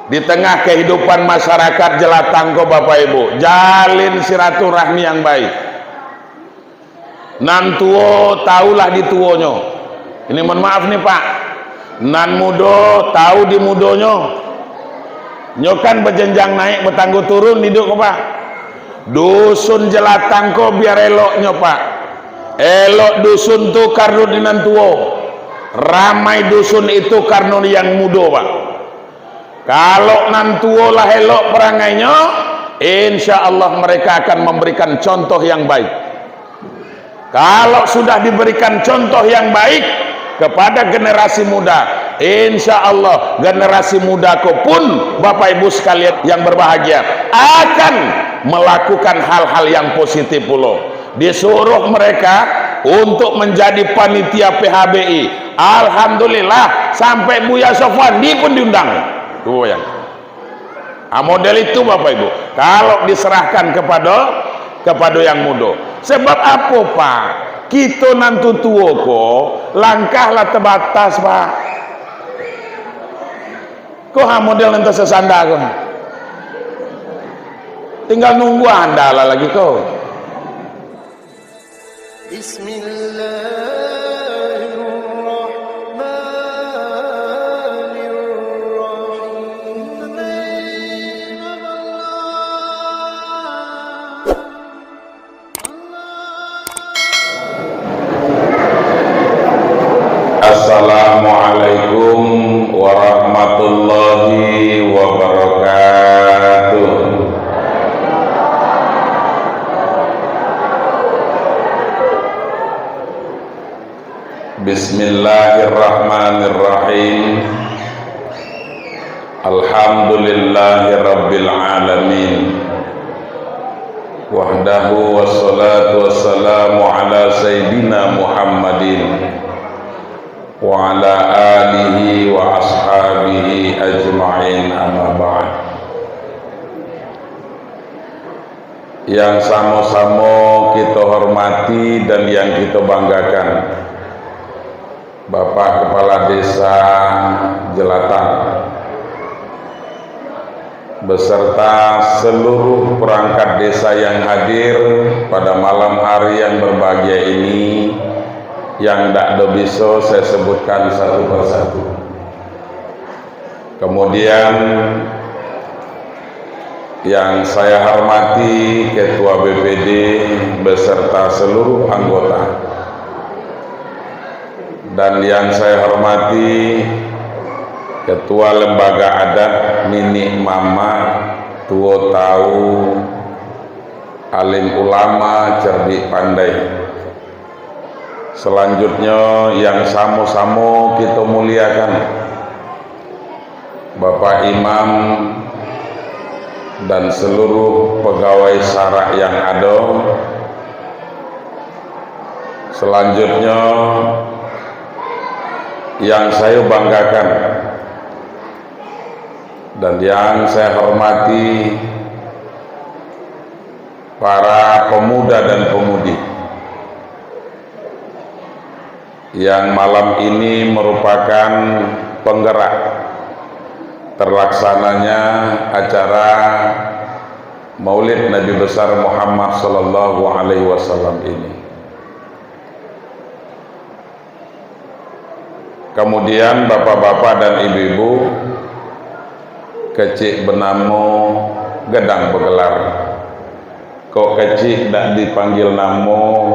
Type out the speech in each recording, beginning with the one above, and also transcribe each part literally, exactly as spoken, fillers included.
Di tengah kehidupan masyarakat jelatang ko, Bapak Ibu, jalin silaturahmi yang baik. Nan tuo taulah di tuonyo. Ini mohon maaf nih, Pak. Nan mudo tau di mudonyo. Nyo kan bajenjang naik, batanggo turun hidup ko, Pak. Dusun jelatang ko biar eloknyo, Pak. Elok dusun tu karno di nan tuo. Ramai dusun itu karno yang mudo, Pak. Kalau nan tuo lah elok perangainyo, insya Allah mereka akan memberikan contoh yang baik. Kalau sudah diberikan contoh yang baik kepada generasi muda, insya Allah generasi muda ko pun, Bapak Ibu sekalian yang berbahagia, akan melakukan hal-hal yang positif pulo. Disuruh mereka untuk menjadi panitia P H B I. Alhamdulillah, sampai Buya Sofandi pun diundang. Tuh, yang. Ah, model itu, Bapak Ibu. Kalau diserahkan kepada, kepada yang mudo. Sebab apo, Pak? Kito nan tutuo ko, langkah lah terbatas, Pak. Ko ha model nan tasasanda ko. Tinggal nunggu anda lah lagi ko. Bismillahirrahmanirrahim. Assalamualaikum warahmatullahi wabarakatuh. Bismillahirrahmanirrahim. Alhamdulillahirabbil alamin. Wahdahu wassalatu wassalamu ala sayyidina Muhammadin wa ala alihi wa ashabihi ajma'in, amma ba'd. Yang samo-samo kito hormati dan yang kito banggakan, Bapak Kepala Desa Jelatang, beserta seluruh perangkat desa yang hadir pada malam hari yang berbahagia ini, yang dak do biso saya sebutkan satu persatu. Kemudian, yang saya hormati Ketua B P D beserta seluruh anggota, dan yang saya hormati Ketua Lembaga Adat Niniak Mamak, Tuo Tau, Alim Ulama, Cerdik Pandai. Selanjutnyo, yang samo-samo kito muliakan, Bapak Imam dan seluruh pegawai sarak yang ado. Selanjutnyo, yang sayo banggakan dan yang saya hormati, para pemuda dan pemudi, yang malam ini merupakan penggerak terlaksananya acara Maulid Nabi Besar Muhammad sallallahu alaihi wasallam ini. Kemudian, bapak-bapak dan ibu-ibu, kecek benamo, gedang begelar. Kok kecek dak dipanggil namo,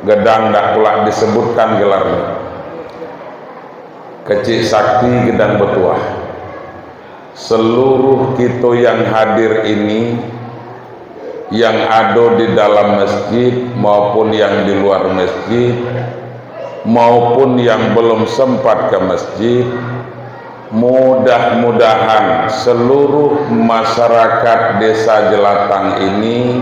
gedang dak pulak disebutkan gelarnyo. Kecek sakti, gedang batuah. Seluruh kito yang hadir ini, yang ado di dalam masjid maupun yang di luar masjid, maupun yang belum sempat ke masjid, mudah-mudahan seluruh masyarakat Desa Jelatang ini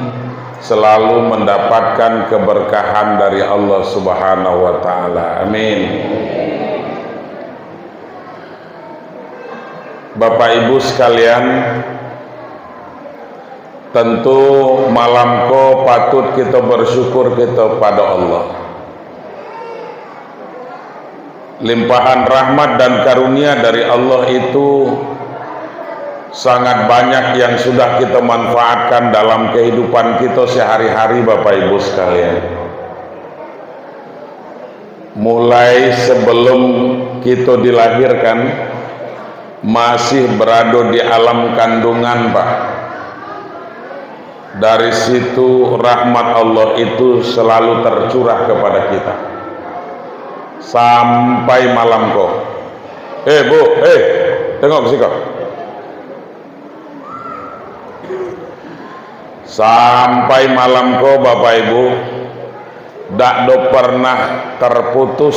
selalu mendapatkan keberkahan dari Allah Subhanahu wa Ta'ala. Amin. Bapak Ibu sekalian, tentu malam ko patut kito bersyukur kito pado Allah. Limpahan rahmat dan karunia dari Allah itu Sangat banyak yang sudah kita manfaatkan dalam kehidupan kita sehari-hari, Bapak Ibu sekalian. Mulai sebelum kita dilahirkan, masih berada di alam kandungan, Pak. Dari situ rahmat Allah itu selalu tercurah kepada kita. Sampai malam ko. Eh, Bu, eh, tengok ke siko. Sampai malam ko, Bapak Ibu, dak do pernah terputus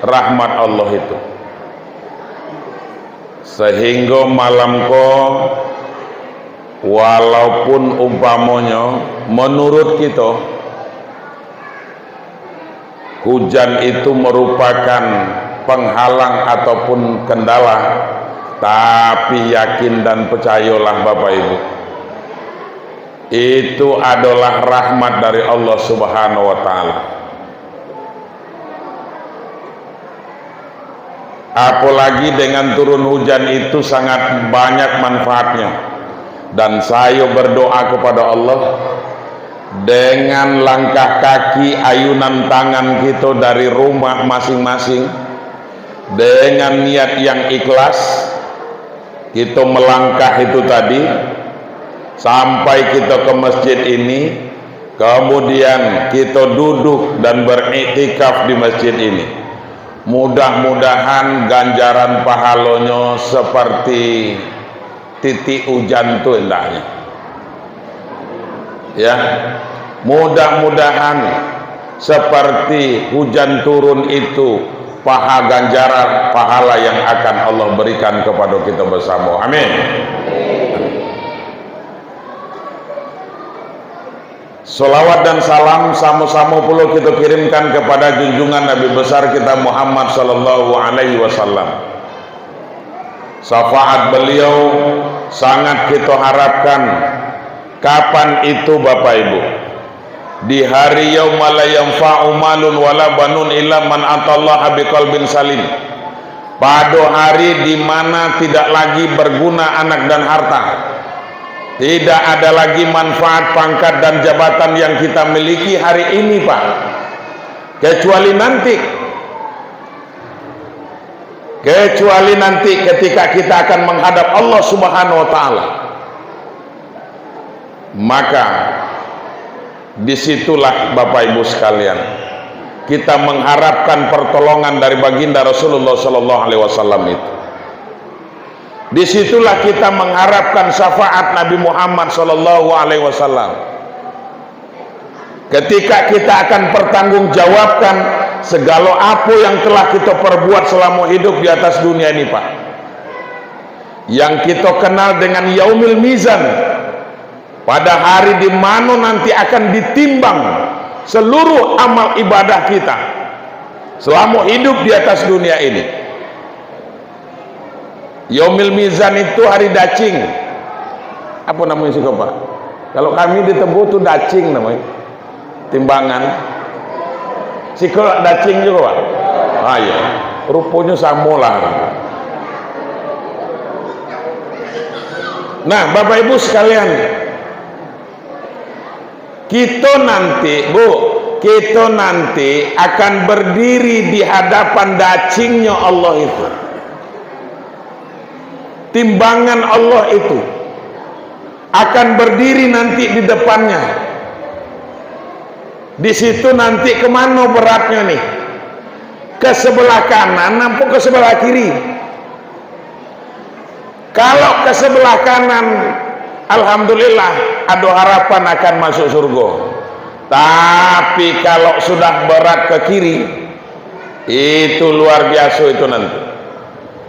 rahmat Allah itu. Sehinggo malam ko, walaupun umpamonyo, menurut kito, hujan itu merupakan penghalang ataupun kendala, tapi yakin dan percayolah, Bapak Ibu, itu adalah rahmat dari Allah Subhanahu wa Ta'ala. Apolagi dengan turun hujan itu sangat banyak manfaatnya. Dan sayo berdoa kepada Allah, dengan langkah kaki, ayunan tangan kito dari rumah masing-masing, dengan niat yang ikhlas, kito melangkah itu tadi, sampai kito ke masjid ini, kemudian kito duduk dan beriktikaf di masjid ini. Mudah-mudahan ganjaran pahalonyo seperti titik hujan tu endaknyo. Ya, mudah-mudahan seperti hujan turun itu, paha ganjaran, pahala yang akan Allah berikan kepada kita bersama. Amin. Salawat dan salam samo-samo pulo kita kirimkan kepada junjungan Nabi besar kita Muhammad sallallahu alaihi wasallam. Syafaat beliau sangat kita harapkan. Kapan itu, Bapak Ibu? Di hari yauma la yanfa'u malun wala banun illa man atallaha biqalbin salim. Pado hari di mana tidak lagi berguna anak dan harta. Tidak ada lagi manfaat pangkat dan jabatan yang kita miliki hari ini, Pak. Kecuali nanti, kecuali nanti ketika kita akan menghadap Allah Subhanahu wa Ta'ala. Maka, disitulah, Bapak Ibu sekalian, kita mengharapkan pertolongan dari Baginda Rasulullah sallallahu alaihi wasallam itu. Disitulah kita mengharapkan syafaat Nabi Muhammad sallallahu alaihi wasallam. Ketika kita akan pertanggungjawabkan segalo apo yang telah kita perbuat selamo hidup di atas dunia ini, Pak. Yang kita kenal dengan Yaumil Mizan, pada hari di mano nanti akan ditimbang seluruh amal ibadah kita selamo hidup di atas dunia ini. Yaumil Mizan itu hari dacing. Apo namonyo siko, Pak? Kalau kami di Tebo tu dacing namonyo. Timbangan. Siko dacing juo, Pak? Ah, iyo. Ruponyo samo lah. Nah, Bapak Ibu sekalian, kito nanti, Bu, kito nanti akan berdiri di hadapan dacingnyo Allah itu. Timbangan Allah itu akan berdiri nanti di depannya. Di situ nanti ke mano beratnyo nih? Ke sebelah kanan apo ke sebelah kiri? Kalau ke sebelah kanan, alhamdulillah, ado harapan akan masuk surga. Tapi kalau sudah berat ke kiri, itu luar biasa itu nanti.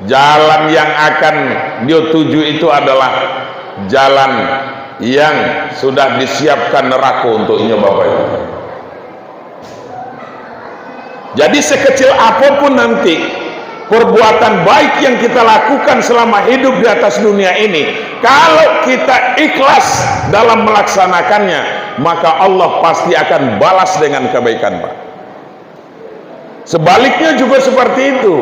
Jalan yang akan dio tuju itu adalah jalan yang sudah disiapkan neraka untuknyo, Bapak Ibu. Jadi, sekecil apapun nanti perbuatan baik yang kita lakukan selama hidup di atas dunia ini, kalau kita ikhlas dalam melaksanakannya, maka Allah pasti akan balas dengan kebaikan, Pak. Sebaliknya juga seperti itu.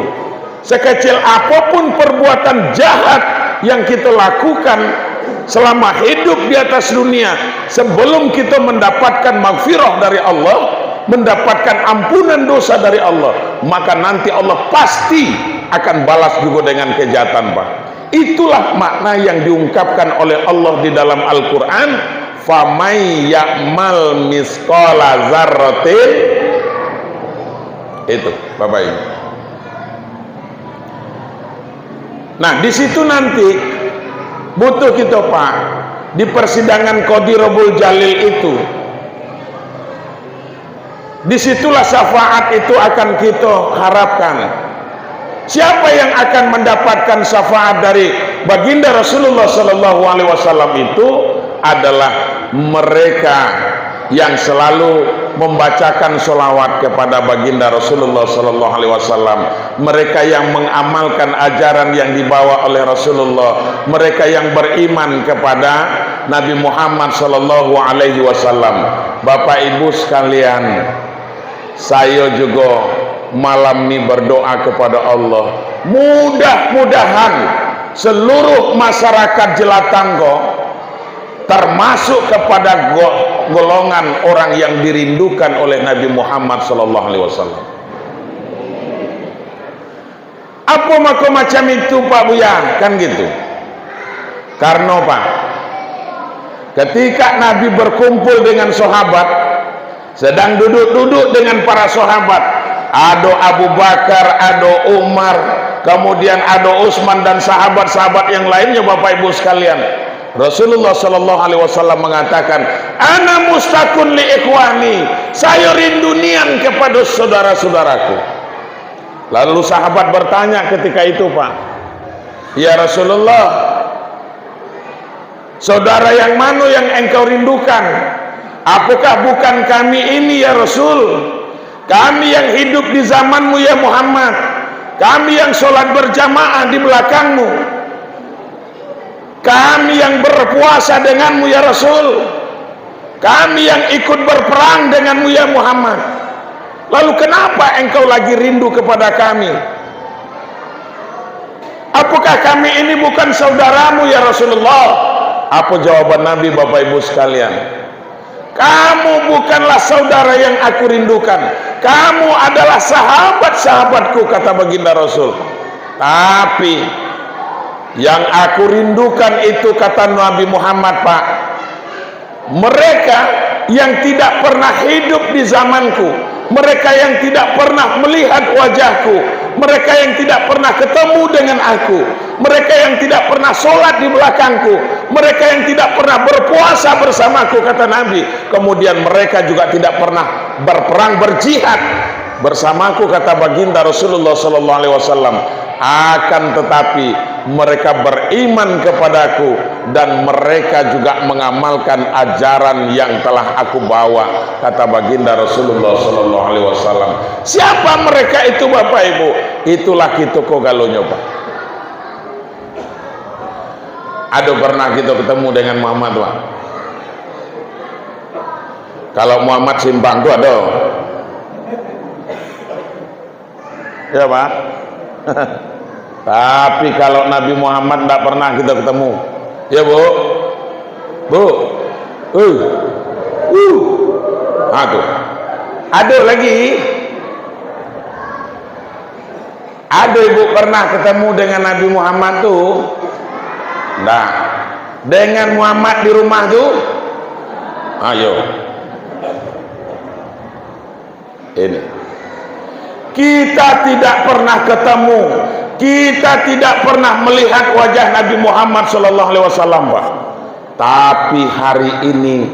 Sekecil apapun perbuatan jahat yang kita lakukan selama hidup di atas dunia, sebelum kita mendapatkan maghfirah dari Allah, mendapatkan ampunan dosa dari Allah, maka nanti Allah pasti akan balas juga dengan kejahatan, Pak. Itulah makna yang diungkapkan oleh Allah di dalam Al-Quran, "Famai ya'mal misqala zarratin." Itu, Bapak Ibu. Nah, di situ nanti butuh kita, Pak, di persidangan Qadi Rabbul Jalil itu. Di situlah syafaat itu akan kita harapkan. Siapa yang akan mendapatkan syafaat dari Baginda Rasulullah Sallallahu Alaihi Wasallam itu adalah mereka yang selalu membacakan sholawat kepada Baginda Rasulullah Sallallahu Alaihi Wasallam, mereka yang mengamalkan ajaran yang dibawa oleh Rasulullah, mereka yang beriman kepada Nabi Muhammad Sallallahu Alaihi Wasallam. Bapak Ibu sekalian, saya juga malam ni berdoa kepada Allah, mudah-mudahan seluruh masyarakat Jelatang ko termasuk kepada go-, golongan orang yang dirindukan oleh Nabi Muhammad Sallallahu Alaihi Wasallam. Apo mako macam itu, Pak Buya? Kan gitu. Karno, Pak, ketika Nabi berkumpul dengan sahabat, sedang duduk-duduk dengan para sahabat, ado Abu Bakar, ado Umar, kemudian ado Utsman dan sahabat-sahabat yang lainnya, Bapak Ibu sekalian. Rasulullah Sallallahu Alaihi Wasallam mengatakan, "Ana musytaqun li ikhwani, saya rindu nian kepada saudara-saudaraku." Lalu sahabat bertanya ketika itu, Pak, "Ya Rasulullah, saudara yang mano yang engkau rindukan? Apakah bukan kami ini, ya Rasul? Kami yang hidup di zamanmu, ya Muhammad. Kami yang sholat berjamaah di belakangmu. Kami yang berpuasa denganmu, ya Rasul. Kami yang ikut berperang denganmu, ya Muhammad. Lalu kenapa engkau lagi rindu kepada kami? Apakah kami ini bukan saudaramu, ya Rasulullah?" Apa jawaban Nabi, Bapak Ibu sekalian? "Kamu bukanlah saudara yang aku rindukan. Kamu adalah sahabat-sahabatku," kata Baginda Rasul. "Tapi yang aku rindukan itu," kata Nabi Muhammad, Pak, "mereka yang tidak pernah hidup di zamanku, mereka yang tidak pernah melihat wajahku, mereka yang tidak pernah ketemu dengan aku, mereka yang tidak pernah sholat di belakangku, mereka yang tidak pernah berpuasa bersamaku," kata Nabi. "Kemudian mereka juga tidak pernah berperang, berjihad bersamaku," kata Baginda Rasulullah Sallallahu Alaihi Wasallam. "Akan tetapi mereka beriman kepadaku dan mereka juga mengamalkan ajaran yang telah aku bawa," kata Baginda Rasulullah Sallallahu Alaihi Wasallam. Siapa mereka itu, Bapak Ibu? Itulah kito ko galonyo, Pak. Ado pernah kito ketemu dengan Muhammad tu, Pak? Kalau Muhammad simpang tu ado. Ya, Pak? Tapi kalau Nabi Muhammad ndak pernah kito ketemu. Ya, Bu? Bu? Uh. Uh. Ha, tu. Ado lagi? Ado ibu pernah ketemu dengan Nabi Muhammad tu? Ndak. Dengan Muhammad di rumah tu? Ayo. Ini. Kita tidak pernah ketemu, kita tidak pernah melihat wajah Nabi Muhammad sallallahu alaihi wasallam, Pak. Tapi hari ini,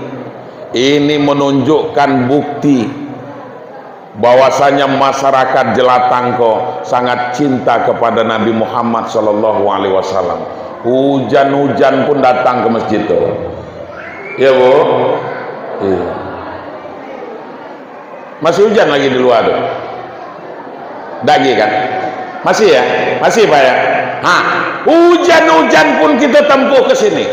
ini menunjukkan bukti bahwasanya masyarakat Jelatang ko sangat cinta kepada Nabi Muhammad sallallahu alaihi wasallam. Hujan-hujan pun datang ke masjid tu. Ya, Bu? Iya. Masih hujan lagi di luar tu? Lagi kan? Masih ya? Masih, Pak, ya? Ha, hujan-hujan pun kita tempuh ke sini.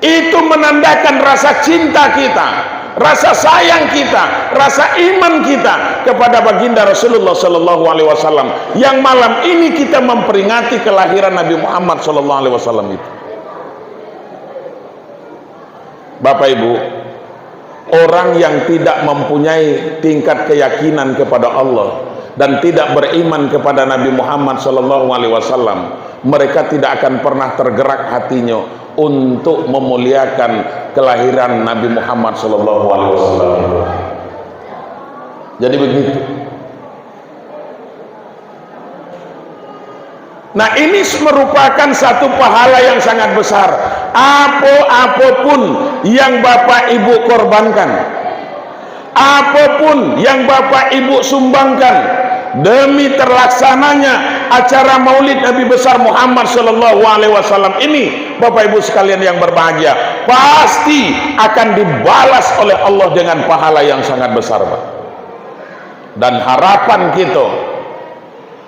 Itu menandakan rasa cinta kita. Rasa sayang kita, rasa iman kita kepada Baginda Rasulullah sallallahu alaihi wasallam, yang malam ini kita memperingati kelahiran Nabi Muhammad sallallahu alaihi wasallam itu. Bapak Ibu, orang yang tidak mempunyai tingkat keyakinan kepada Allah dan tidak beriman kepada Nabi Muhammad sallallahu alaihi wasallam, mereka tidak akan pernah tergerak hatinya untuk memuliakan kelahiran Nabi Muhammad sallallahu alaihi wasallam. Jadi begitu. Nah, ini merupakan satu pahala yang sangat besar. Apo-apo pun yang Bapak Ibu korbankan, apo pun yang Bapak Ibu sumbangkan demi terlaksananya acara Maulid Nabi Besar Muhammad sallallahu alaihi wasallam ini, Bapak Ibu sekalian yang berbahagia, pasti akan dibalas oleh Allah dengan pahala yang sangat besar, Pak. Dan harapan kita,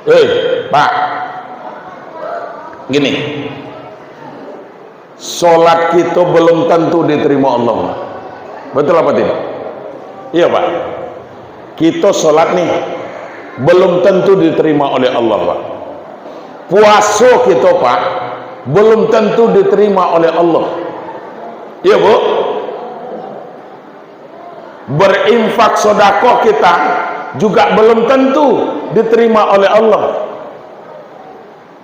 eh, Pak, gini, solat kita belum tentu diterima Allah, Pak. Betul apa tidak? Iya, Pak. Kita solat nih belum tentu diterima oleh Allah, Pak. Puasa kita, Pak, belum tentu diterima oleh Allah. Iya, Bu? Berinfak sodakoh kita juga belum tentu diterima oleh Allah.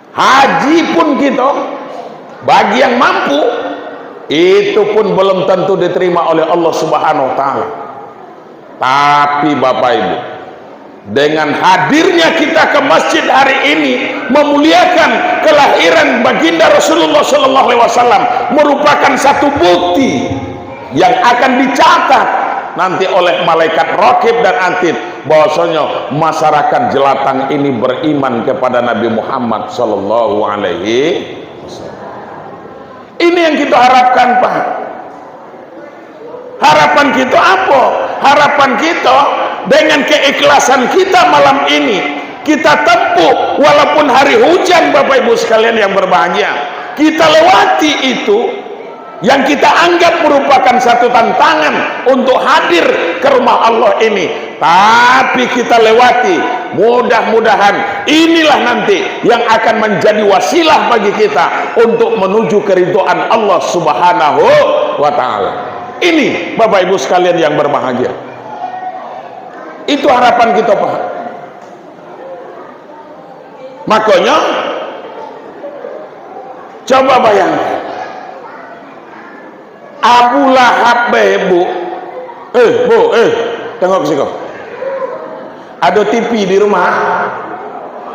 Haji pun kita, bagi yang mampu, itu pun belum tentu diterima oleh Allah Subhanahu wa Ta'ala. Tapi, Bapak Ibu, dengan hadirnya kita ke masjid hari ini, memuliakan kelahiran Baginda Rasulullah sallallahu alaihi wasallam, merupakan satu bukti yang akan dicatat nanti oleh malaikat Raqib dan Atid, bahwasanya masyarakat jelatang ini beriman kepada Nabi Muhammad sallallahu alaihi wasallam. Ini yang kita harapkan, Pak. Harapan kita apa? Harapan kita, dengan keikhlasan kita malam ini, kita tempuh, walaupun hari hujan, Bapak Ibu sekalian yang berbahagia, kita lewati itu, yang kita anggap merupakan satu tantangan untuk hadir ke rumah Allah ini, tapi kita lewati. Mudah-mudahan inilah nanti yang akan menjadi wasilah bagi kita untuk menuju keridhaan Allah Subhanahu wa Ta'ala. Ini, Bapak Ibu sekalian yang berbahagia, itu harapan kita, Pak. Makanya, coba bayangkan, Abu Lahab bae, Bu. Eh, Bu, eh, tengok siko. Ado T V di rumah?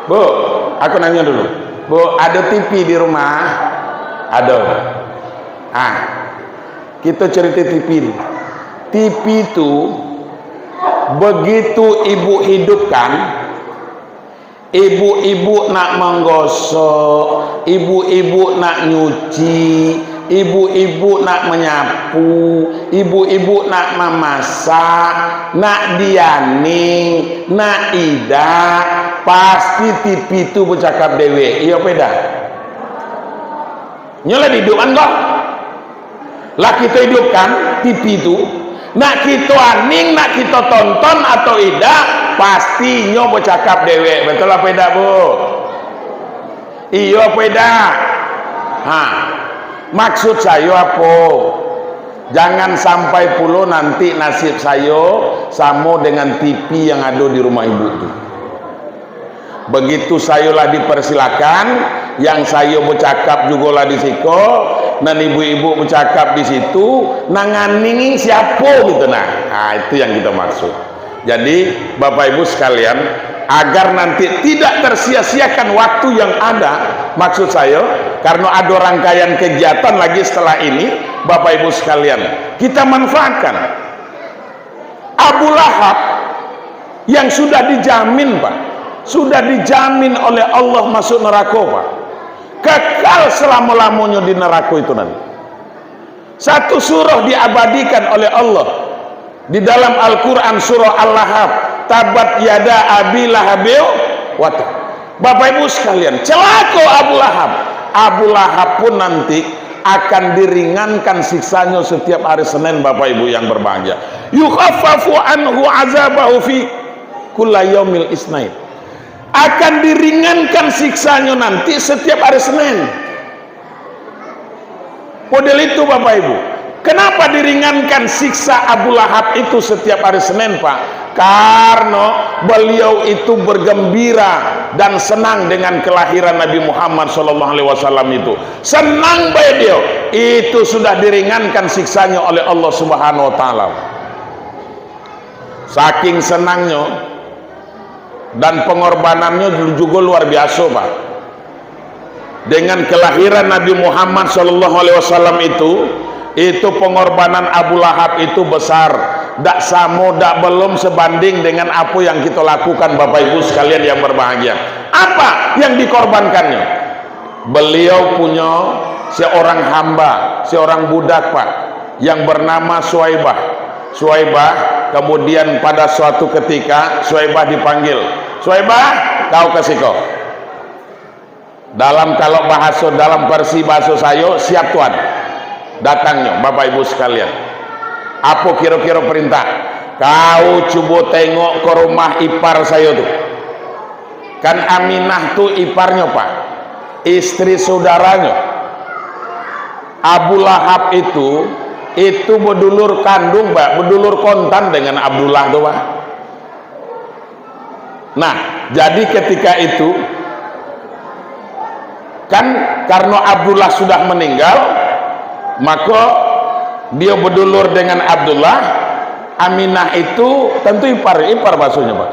Bu, aku nanya dulu. Bu, ado T V di rumah? Ado. Ah, kita cerita T V dulu. T V tu, begitu ibu hidupkan, ibu-ibu nak manggosok, ibu-ibu nak nyuci, ibu-ibu nak manyapu, ibu-ibu nak mamasak, nak dianing, nak idak, pasti T V tu bacakap dewek. Iyo apo indak? Nyo lah diidupkan ko. Lah kito idupkan T V tu, nak kito aning, nak kito tonton atau idak, pasti nyo bacakap dewek. Betul apo idak, Bu? Iyo apo idak? Ha. Maksud sayo apo? Jangan sampai pulo nanti nasib sayo samo dengan T V yang ado di rumah ibu tu. Begitu sayo lah dipersilakan, yang sayo bacakap jugolah di siko, nan ibu-ibu bacakap di situ, nan nganing siapo gitu nah. Nah, itu yang kita maksud. Jadi, Bapak Ibu sekalian, agar nanti tidak tersia-siakan waktu yang ada, maksud sayo, karena ada rangkaian kegiatan lagi setelah ini, Bapak Ibu sekalian, kita manfaatkan. Abu Lahab yang sudah dijamin, Pak, sudah dijamin oleh Allah masuk neraka, Pak. Kekal selama-lamonyo di neraka itu nanti. Satu surah diabadikan oleh Allah di dalam Al-Quran, surah Al-Lahab, "Tabat yada Abi Lahabil watab." Bapak Ibu sekalian, celako Abu Lahab. Abu Lahab pun nanti akan diringankan siksanyo setiap hari Senin, Bapak Ibu yang berbahagia. Yukhaffafu anhu azabahu fi kulla yaumil isnain. Akan diringankan siksanyo nanti setiap hari Senin. Model itu, Bapak Ibu. Kenapa diringankan siksa Abu Lahab itu setiap hari Senin, Pak? Karno beliau itu bergembira dan senang dengan kelahiran Nabi Muhammad sallallahu alaihi wasallam itu. Senang bae dio, itu sudah diringankan siksanyo oleh Allah Subhanahu wa Ta'ala. Saking senangnyo dan pengorbanannyo jugo luar biaso, Pak. Dengan kelahiran Nabi Muhammad sallallahu alaihi wasallam itu, itu pengorbanan Abu Lahab itu besar. Dak samo, dak belum sebanding dengan apo yang kito lakukan, Bapak Ibu sekalian yang berbahagia. Apa yang dikorbankannyo? Beliau punyo seorang hamba, seorang budak, Pak, yang bernama Suwaibah. Suwaibah, kemudian pada suatu ketika, Suwaibah dipanggil. "Suwaibah, kau ka siko." Dalam, kalau bahaso, dalam versi bahaso sayo, "Siap, Tuan." Datangnyo, Bapak Ibu sekalian. Apo kiro-kiro perintah? "Kau cubo tengok ka rumah ipar sayo tu." Kan Aminah tu iparnyo, Pak. Istri saudaranyo. Abu Lahab itu, itu bedulur kandung, Pak, bedulur kontan dengan Abdullah tu, Pak. Nah, jadi ketika itu, kan karno Abdullah sudah meninggal, mako dio bedulur dengan Abdullah, Aminah itu tentu ipar, ipar bahasonyo, Pak.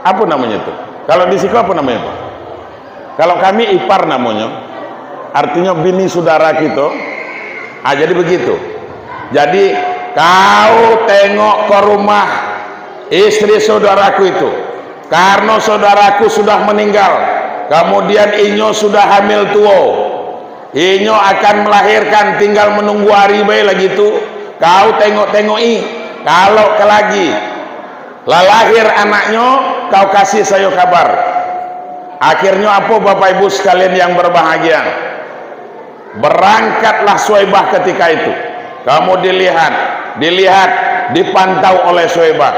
Apo namonyo tu? Kalau di siko apo namonyo, Pak? Kalau kami ipar namonyo, artinyo bini sudara kito. Ah, jadi begitu. Jadi, kau tengok ka rumah istri saudaraku itu, karno saudaraku sudah meninggal, kemudian inyo sudah hamil tuo. Inyo akan melahirkan, tinggal menunggu ari bae lagi tu. Kau tengok-tengoki, kalau ka lagi lah lahir anaknyo, kau kasih sayo kabar. Akhirnyo apo, Bapak Ibu sekalian yang berbahagia? Berangkatlah Suwaibah ketika itu. Kamu dilihat, dilihat, dipantau oleh Suwaibah.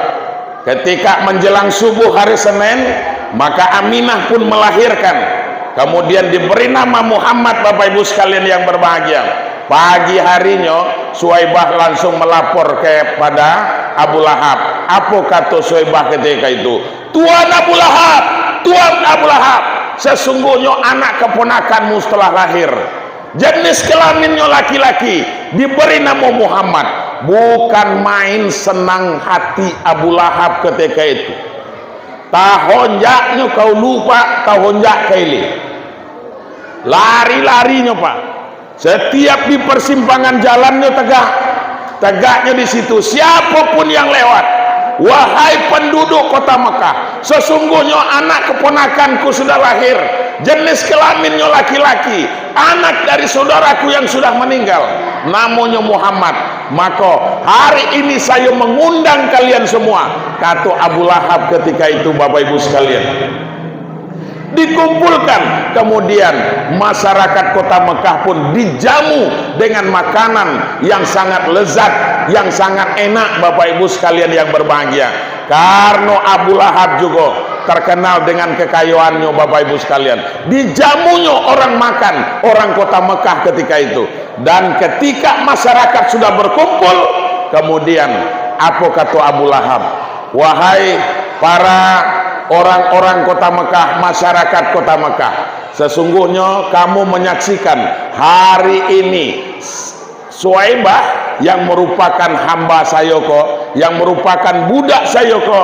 Ketika menjelang subuh hari Senin, maka Aminah pun melahirkan. Kemudian diberi nama Muhammad, Bapak Ibu sekalian yang berbahagia. Pagi harinyo, Suwaibah langsung melapor kepada Abu Lahab. Apo kato Suwaibah ketika itu? "Tuan Abu Lahab, Tuan Abu Lahab, sesungguhnya anak keponakanmu setelah lahir, jenis kelaminnyo laki-laki, diberi namo Muhammad." Bukan main senang hati Abu Lahab ketika itu. Tahonjaknyo ka ulu, Pak, tahonjak ka ilia. Lari-larinyo, Pak. Setiap di persimpangan jalannyo tegak. Tegaknyo di situ. Siapapun yang lewat, "Wahai penduduk kota Mekah, sesungguhnyo anak keponakanku sudah lahir. Jenis kelaminnyo laki-laki. Anak dari saudaraku yang sudah meninggal. Namonyo Muhammad. Mako, hari ini sayo mengundang kalian semua," kato Abu Lahab ketika itu, Bapak Ibu sekalian. Dikumpulkan, kemudian masyarakat kota Mekah pun dijamu dengan makanan yang sangat lezat, yang sangat enak, Bapak Ibu sekalian yang berbahagia. Karno Abu Lahab jugo terkenal dengan kekayaannyo, Bapak Ibu sekalian. Dijamunyo orang makan, orang kota Mekah ketika itu. Dan ketika masyarakat sudah berkumpul, kemudian apo kato Abu Lahab? "Wahai para orang-orang kota Mekah, masyarakat kota Mekah, sesungguhnyo kamu menyaksikan hari ini, Suwaibah yang merupakan hamba sayo ko, yang merupakan budak sayo ko,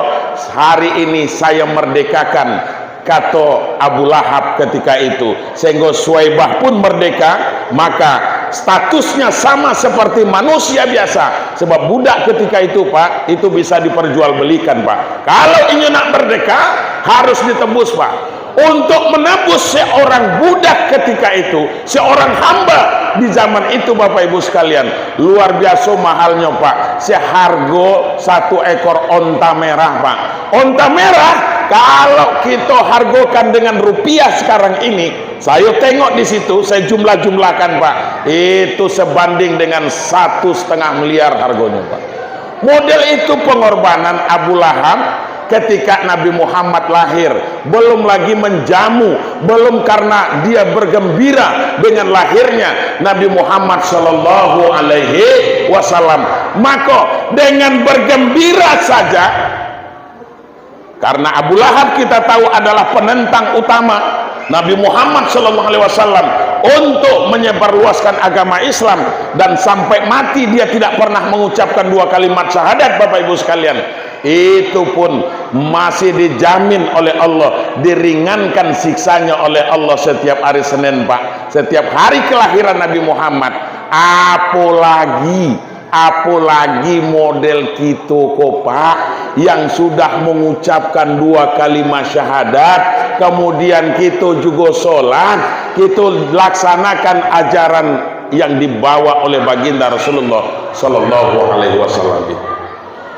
hari ini sayo merdekakan," kato Abu Lahab ketika itu. Sehinggo Suwaibah pun merdeka, maka statusnya sama seperti manusia biasa. Sebab budak ketika itu, Pak, itu bisa diperjualbelikan, Pak. Kalau inyo nak merdeka, harus ditebus, Pak. Untuk menebus seorang budak ketika itu, seorang hamba di zaman itu, Bapak Ibu sekalian, luar biasa mahalnyo, Pak. Sehargo satu ekor onta merah, Pak. Onta merah Kalau kito hargokan dengan rupiah sekarang ini, sayo tengok di situ, sayo jumlah-jumlahkan, Pak, itu sebanding dengan satu setengah miliar hargonyo, Pak. Model itu pengorbanan Abu Lahab ketika Nabi Muhammad lahir, belum lagi menjamu, belum karena dia bergembira dengan lahirnya Nabi Muhammad sallallahu alaihi wasallam. Maka dengan bergembira saja, karena Abu Lahab kita tahu adalah penentang utama Nabi Muhammad sallallahu alaihi wasallam untuk menyebarluaskan agama Islam, dan sampai mati dia tidak pernah mengucapkan dua kalimat syahadat, Bapak Ibu sekalian. Itu pun masih dijamin oleh Allah, diringankan siksanya oleh Allah setiap hari Senin, Pak. Setiap hari kelahiran Nabi Muhammad. Apolagi Apolagi model kito ko, Pak, yang sudah mengucapkan dua kalimat syahadat, kemudian kito jugo sholat, kito laksanakan ajaran yang dibawa oleh Baginda Rasulullah sallallahu alaihi wasallam itu.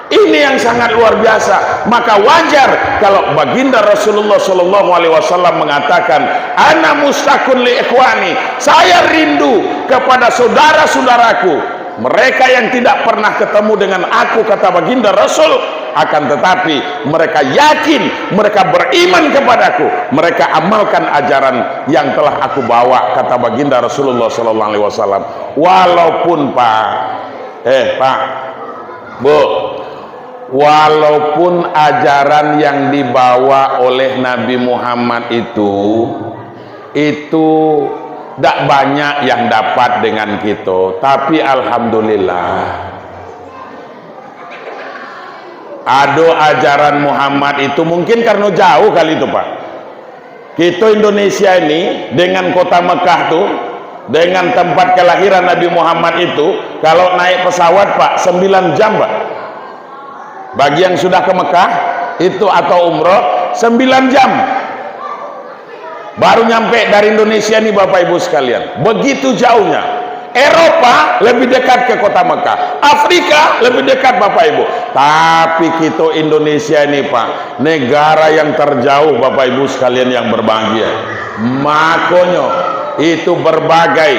Ini yang sangat luar biasa. Maka wajar kalau Baginda Rasulullah sallallahu alaihi wasallam mengatakan, "Ana musytaqun li ikhwani, saya rindu kepada saudara-saudaraku." Mereka yang tidak pernah ketemu dengan aku, kata Baginda Rasul, akan tetapi mereka yakin, mereka beriman kepadaku, mereka amalkan ajaran yang telah aku bawa, kata Baginda Rasulullah sallallahu alaihi wasallam. Walaupun, Pak, eh, Pak, Bu, walaupun ajaran yang dibawa oleh Nabi Muhammad itu itu dak banyak yang dapat dengan kito, tapi alhamdulillah. Ado ajaran Muhammad itu mungkin karena jauh kali itu, Pak. Kito Indonesia ini dengan kota Mekah tu, dengan tempat kelahiran Nabi Muhammad itu, kalau naik pesawat, Pak, sembilan jam, Pak. Bagi yang sudah ke Mekah itu atau umroh, sembilan jam. Baru nyampe dari Indonesia ni, Bapak Ibu sekalian. Begitu jauhnya. Eropa lebih dekat ke kota Mekah. Afrika lebih dekat, Bapak Ibu. Tapi kito Indonesia ni, Pak, negara yang terjauh, Bapak Ibu sekalian yang berbahagia. Makonyo, itu berbagai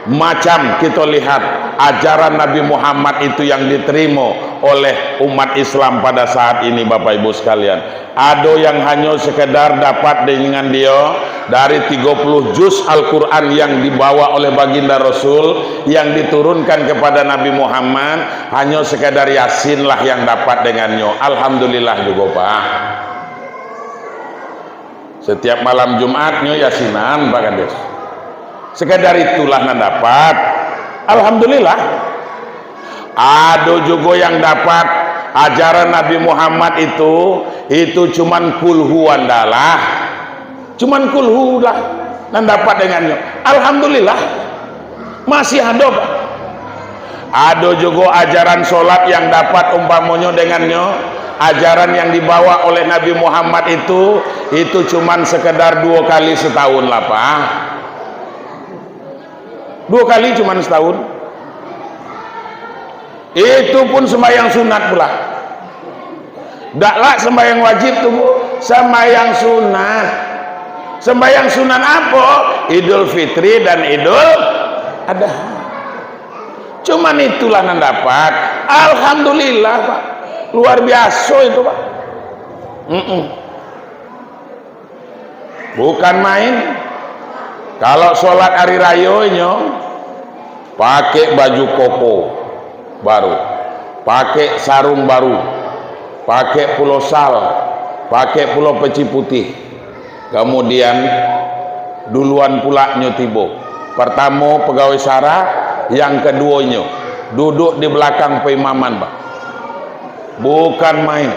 macam kito lihat ajaran Nabi Muhammad itu yang diterimo oleh umat Islam pada saat ini, Bapak Ibu sekalian. Ado yang hanyo sekedar dapat dengan dio dari tigo puluh juz Al-Quran yang dibawa oleh Baginda Rasul, yang diturunkan kepada Nabi Muhammad, hanyo sekedar Yasin lah yang dapat dengannyo. Alhamdulillah jugo, Pak. Setiap malam Jumat nyo Yasinan, Pak Kades. Sekedar itulah nan dapat. Alhamdulillah. Ado jugo yang dapat ajaran Nabi Muhammad itu, itu cuman kulhu andalah. Cuman kulhu lah nan dapat dengannyo. Alhamdulillah. Masih ado, Pak. Ado jugo ajaran solat yang dapat, umpamonyo dengannyo, ajaran yang dibawa oleh Nabi Muhammad itu, itu cuman sekedar duo kali setahun lah, Pak. Duo kali cuman setahun. Itu pun sembahyang sunat pula. Dak lah sembahyang wajib tu, Bu. Sembahyang sunat. Sembahyang sunat apo? Idul Fitri dan Idul Adha. Cuman itulah nan dapat. Alhamdulillah, Pak. Luar biasa itu, Pak. Mm-mm. Bukan main. Kalau solat hari rayo inyo, pakai baju koko baru, pakai sarung baru, pakai pulo sal, pakai pulo peci putih. Kemudian, duluan pulak nyo tibo. Pertamo, pegawai sara, yang keduonyo, duduk di belakang paimaman, Pak. Bukan main.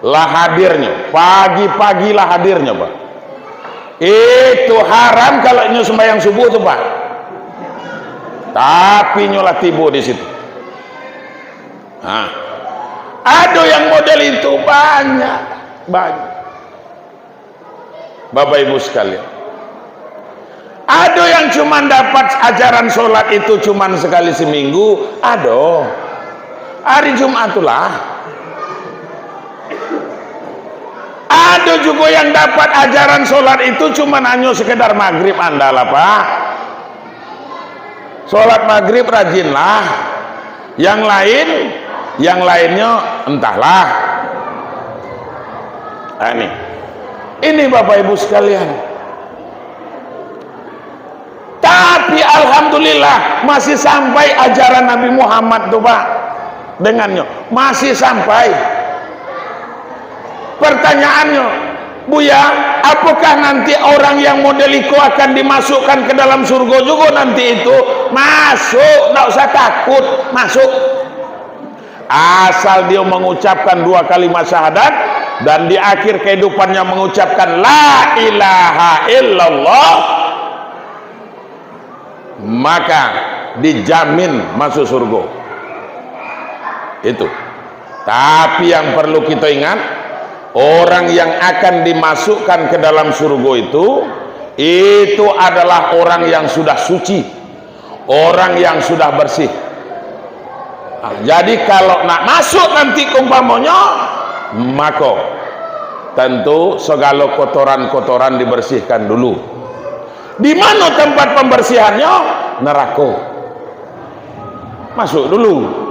Lah hadirnyo, pagi-pagi lah hadirnyo, Pak. Itu haram kalau nyo sembahyang subuh tu, Pak. Tapi nyo lah tibo di situ. Ha. Ado yang model itu banyak, banyak. Bapak Ibu sekalian, ado yang cuman dapat ajaran solat itu cuman sekali seminggu, ado. Hari Jumat tu lah. Ado jugo yang dapat ajaran solat itu cuman hanyo sekedar magrib, andalah, Pak. Solat magrib rajinlah. Yang lain, yang lainnyo entahlah. Nah, ini. Ini, Bapak Ibu sekalian. Tapi alhamdulillah, masih sampai ajaran Nabi Muhammad tu, Pak. Dengannyo, masih sampai. Pertanyaannyo, "Buya, apokah nanti orang yang model iko akan dimasukkan ke dalam surga jugo nanti itu?" Masuk, ndak usah takut, masuk. Asal dia mengucapkan dua kalimat syahadat dan di akhir kehidupannya mengucapkan la ilaha illallah, maka dijamin masuk surga. Itu. Tapi yang perlu kita ingat, orang yang akan dimasukkan ke dalam surga itu, itu adalah orang yang sudah suci, orang yang sudah bersih. Nah, jadi kalau nak masuk nanti umpamonyo, mako tentu segalo kotoran-kotoran dibersihkan dulu. Di mano tempat pembersihannyo? Nerako. Masuk dulu.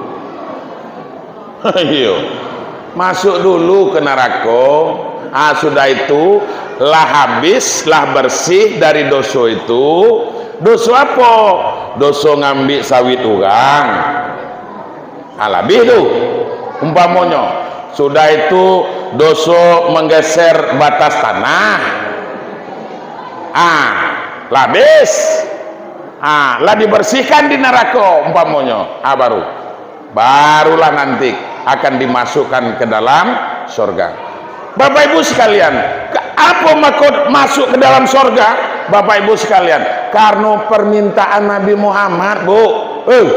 Iyo. Masuk dulu ke nerako. Ah, sudah itu, lah habis, lah bersih dari doso itu. Doso apo? Doso ngambik sawit urang. Ah, lah abih tu. Umpamonyo, sudah itu doso menggeser batas tanah. Ah, lah abih. Ah, lah dibersihkan di neraka, umpamonyo. Ah, baru. Barulah nanti akan dimasukkan ke dalam sorga. Bapak Ibu sekalian, ke-, apo maksud masuk ke dalam sorga? Bapak Ibu sekalian, karena permintaan Nabi Muhammad, Bu. Eh,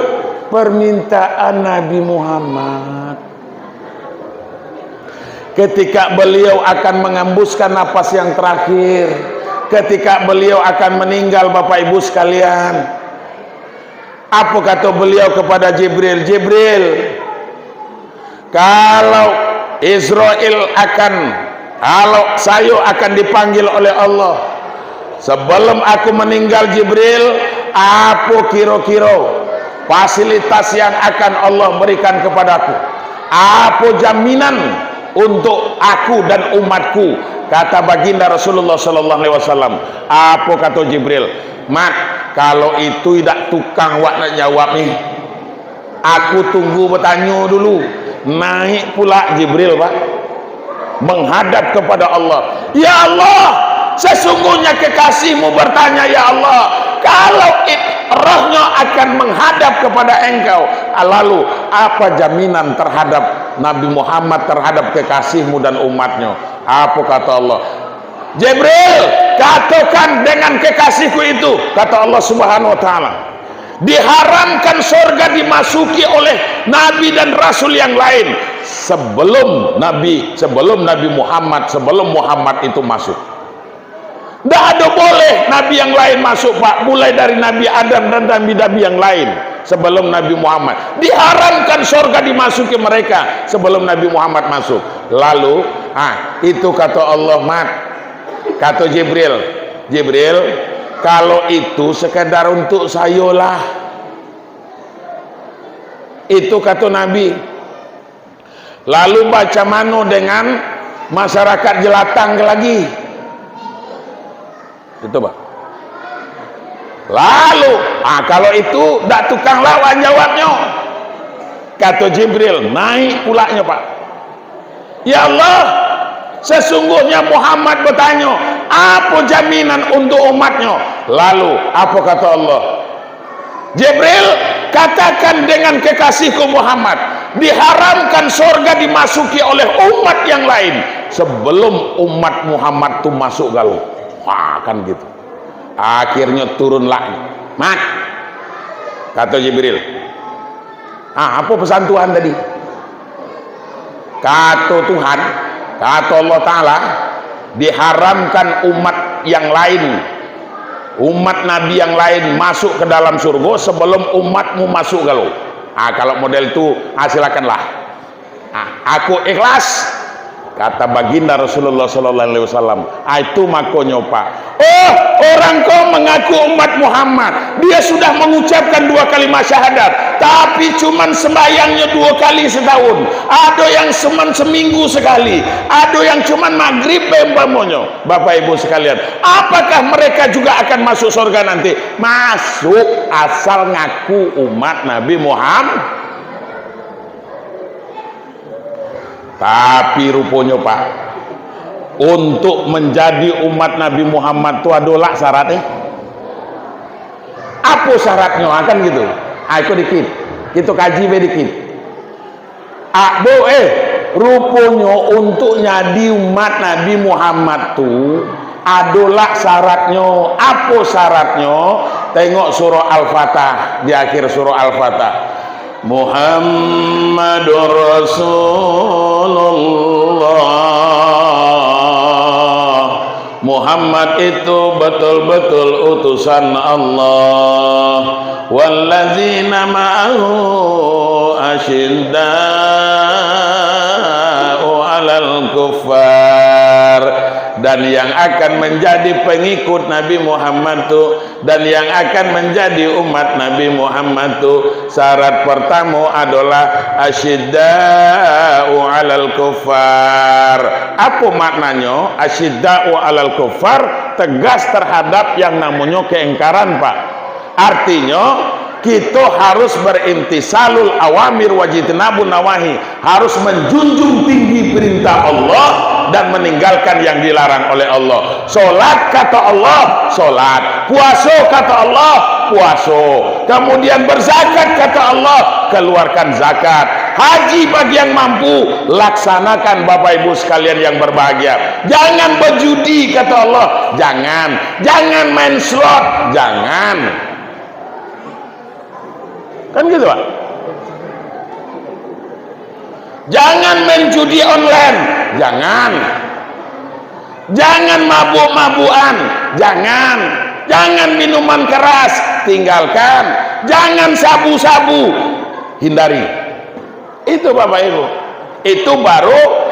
permintaan Nabi Muhammad. Ketika beliau akan mengembuskan napas yang terakhir, ketika beliau akan meninggal, Bapak Ibu sekalian, apo kato beliau kepada Jibril? "Jibril, kalau Israel akan, kalau sayo akan dipanggil oleh Allah, sebelum aku meninggal, Jibril, apo kiro-kiro fasilitas yang akan Allah berikan kepadaku? Apo jaminan untuk aku dan umatku?" Kata Baginda Rasulullah sallallahu alaihi wasallam, apo kato Jibril? "Mat, kalau itu idak tukang wak nak jawab ni. Aku tunggu batanyo dulu." Naik pula Jibril, Pak, menghadap kepada Allah. "Ya Allah, sesungguhnya kekasih-Mu bertanya, ya Allah, kalau it-, rohnyo akan menghadap kepada Engkau, lalu apa jaminan terhadap Nabi Muhammad, terhadap kekasih-Mu dan umatnyo?" Apo kato Allah? "Jibril, katokan dengan kekasihku itu," kata Allah Subhanahu wa Ta'ala, "diharamkan sorga dimasuki oleh nabi dan rasul yang lain sebelum Nabi, sebelum Nabi Muhammad, sebelum Muhammad itu masuk. Ndak ado boleh nabi yang lain masuk, Pak, mulai dari Nabi Adam dan nabi-nabi yang lain sebelum Nabi Muhammad. Diharamkan sorga dimasuki mereka sebelum Nabi Muhammad masuk." Lalu, ah, itu kato Allah, Mat. Kato Jibril, "Jibril, kalau itu sekedar untuk sayo lah." Itu kato Nabi. "Lalu bacamano dengan masyarakat jelatang lagi?" Itu, Pak. Lalu, ah, kalau itu, dak tukang lawan jawabnyo. Kato Jibril, naik pulaknyo, Pak. "Ya Allah, sesungguhnya Muhammad bertanya, apo jaminan untuk umatnyo?" Lalu, apo kato Allah? "Jibril, katakan dengan kekasihku Muhammad, diharamkan sorga dimasuki oleh umat yang lain sebelum umat Muhammad tu masuk galo." Wah, kan gitu. Akhirnyo turunlah. "Mat," kato Jibril. "Ah, apo pesan Tuhan tadi?" Kato Tuhan, kato Allah Ta'ala, "Diharamkan umat yang lain, umat nabi yang lain masuk ke dalam surga sebelum umatmu masuk galo." Ah, kalau model tu, ah, silakanlah. Ah, aku ikhlas. Kata baginda Rasulullah sallallahu alaihi wasallam, "Ah, itu makonyo, Pak. Oh, orang ko mengaku umat Muhammad. Dia sudah mengucapkan dua kalimat syahadat, tapi cuman sembahyangnya dua kali setahun. Ada yang cuman seminggu sekali, ada yang cuman maghrib umpamonyo." Bapak Ibu sekalian, apakah mereka juga akan masuk surga nanti? Masuk, asal ngaku umat Nabi Muhammad. Tapi ruponyo, Pak, untuk menjadi umat Nabi Muhammad tu adolah syarat, eh? Apo syaratnyo? Ah, kan gitu. Ah, iko dikit. Kito kaji bae dikit. Ah, bo, eh, ruponyo untuk nyadi umat Nabi Muhammad tu adolah syaratnyo. Apo syaratnyo? Tengok surah Al-Fatah, di akhir surah Al-Fatah. Muhammadur Rasulullah. Muhammad itu betul-betul utusan Allah. Wallazina ma'ahu asyidda'u 'alal kuffar. Dan yang akan menjadi pengikut Nabi Muhammad tu, dan yang akan menjadi umat Nabi Muhammad tu, syarat pertamo adolah asyidda'u 'alal kuffar. Apo maknanyo? Asyidda'u 'alal kuffar, tegas terhadap yang namonyo keingkaran, Pak. Artinyo, kito harus berimtisalul awamir wajtinabun nawahi, harus menjunjung tinggi perintah Allah dan meninggalkan yang dilarang oleh Allah. Solat, kata Allah, solat. Puaso, kata Allah, puaso. Kemudian berzakat, kata Allah, keluarkan zakat. Haji bagi yang mampu, laksanakan, Bapak Ibu sekalian yang berbahagia. Jangan berjudi, kata Allah, jangan. Jangan main slot, jangan. Kan gitu, Pak? Jangan main judi online, jangan. Jangan mabuk-mabukan, jangan. Jangan minuman keras, tinggalkan. Jangan sabu-sabu, hindari. Itu, Bapak Ibu. Itu baru,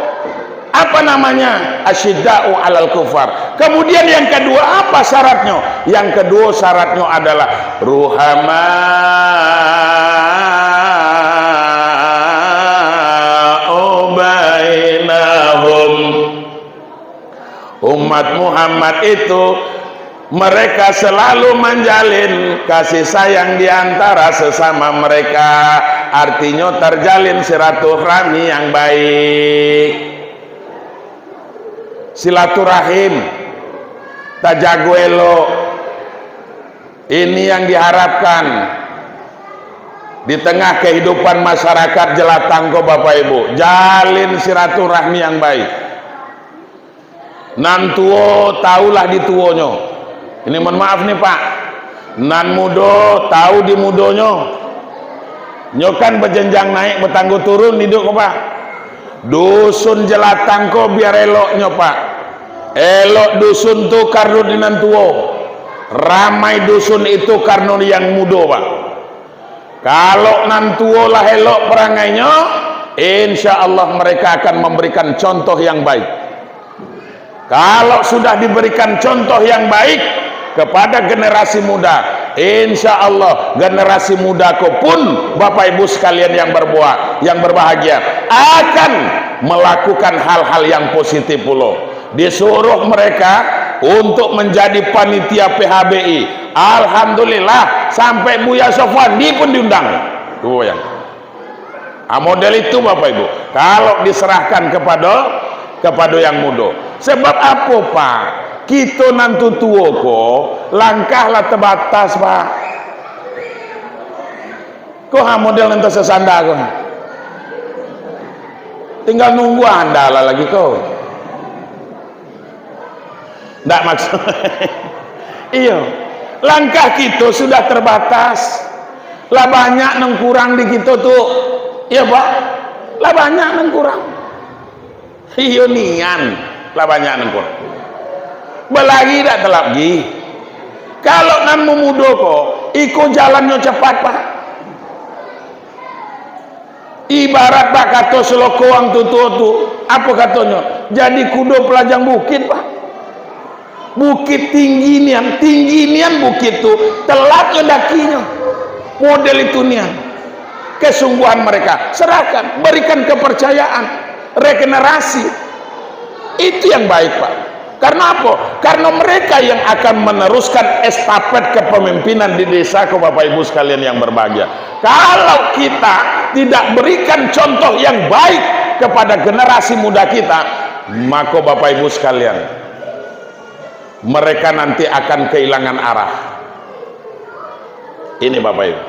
apa namanya, asyidda'u 'alal kufar. Kemudian yang kedua, apa syaratnya? Yang kedua syaratnya adalah ruhama'u bainahum. Umat Muhammad itu, mereka selalu menjalin kasih sayang di antara sesama mereka, artinyo terjalin silaturahmi yang baik. Silaturahim, tajago elok. Ini yang diharapkan di tengah kehidupan masyarakat jelatang ko, Bapak Ibu. Jalin silaturahmi yang baik. Nan tuo, taulah di tuonyo. Ini mohon maaf nih, Pak. Nan mudo, tau di mudonyo. Nyo kan bajenjang naik, batanggo turun hidup ko, Pak. Dusun jelatang ko biar eloknyo, Pak. Elok dusun tu karno di nan tuo. Ramai dusun itu karno di yang mudo, Pak. Kalau nan tuo lah elok perangainyo, insya Allah mereka akan memberikan contoh yang baik. Kalau sudah diberikan contoh yang baik kepada generasi muda, insya Allah generasi muda ko pun, Bapak Ibu sekalian yang berbuah, yang berbahagia, akan melakukan hal-hal yang positif pulo. Disuruh mereka untuk menjadi panitia P H B I. Alhamdulillah, sampai Buya Sofwandi pun diundang. Tuh, yang. Ah, model itu, Bapak Ibu. Kalau diserahkan kepada, kepada yang muda. Sebab apo, Pak? Kito nan tutuo ko, langkah lah terbatas, Pak. Ko ha model nan tasasanda ko. Tinggal nunggu anda lah lagi ko. Ndak maksud. Iyo. Langkah kito sudah terbatas. Lah banyak nan kurang di kito tu. Iyo, Pak. Lah banyak nan kurang. Iyo nian. Lah banyak nan kurang. Balari dak talap gi. Kalau nan mamudo ko, iko jalannyo capat, Pak. Ibarat bak kato sulo kowang tutuo tu, apo katonyo? Jadi kudo pelajang bukit, Pak. Bukit tinggi nian, tinggi nian bukit tu, telat nyo dakinyo. Model itu nian. Kesungguhan mereka, serahkan, berikan kepercayaan, regenerasi. Itu yang baik, Pak. Karena apa? Karena mereka yang akan meneruskan estafet kepemimpinan di desa ko, Bapak Ibu sekalian yang berbahagia. Kalau kita tidak berikan contoh yang baik kepada generasi muda kita, maka Bapak Ibu sekalian, mereka nanti akan kehilangan arah. Ini Bapak Ibu.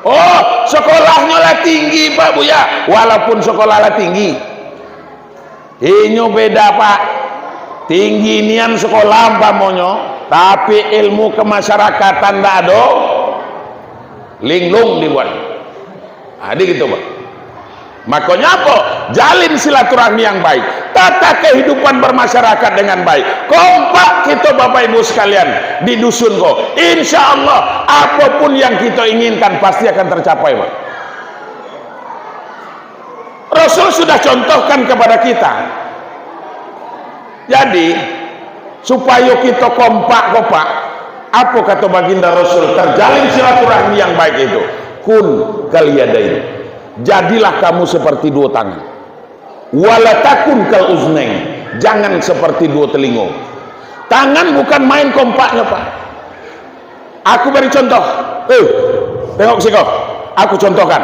Oh, sekolahnyo lah tinggi, Pak Buya. Walaupun sekolah lah tinggi, inyo beda, Pak. Tinggi nian sekolah umpamonyo, tapi ilmu kemasyarakatan ndak ado, linglung dibuat. Nah, di gitu, Pak. Makonyo apo? Jalin silaturahmi yang baik, tata kehidupan bermasyarakat dengan baik, kompak kito Bapak Ibu sekalian di dusun ko. Insya Allah, apapun yang kito inginkan pasti akan tercapai, Pak. Rasul sudah contohkan kepada kita. Jadi, supayo kito kompak ko, Pak, apo kato Baginda Rasul, terjalin silaturahmi yang baik itu? Kun kal yadain. Jadilah kamu seperti duo tangan. Wala takun kal uznain. Jangan seperti duo telingo. Tangan bukan main kompaknyo, Pak. Aku bari contoh. Eh, tengok siko. Aku contohkan.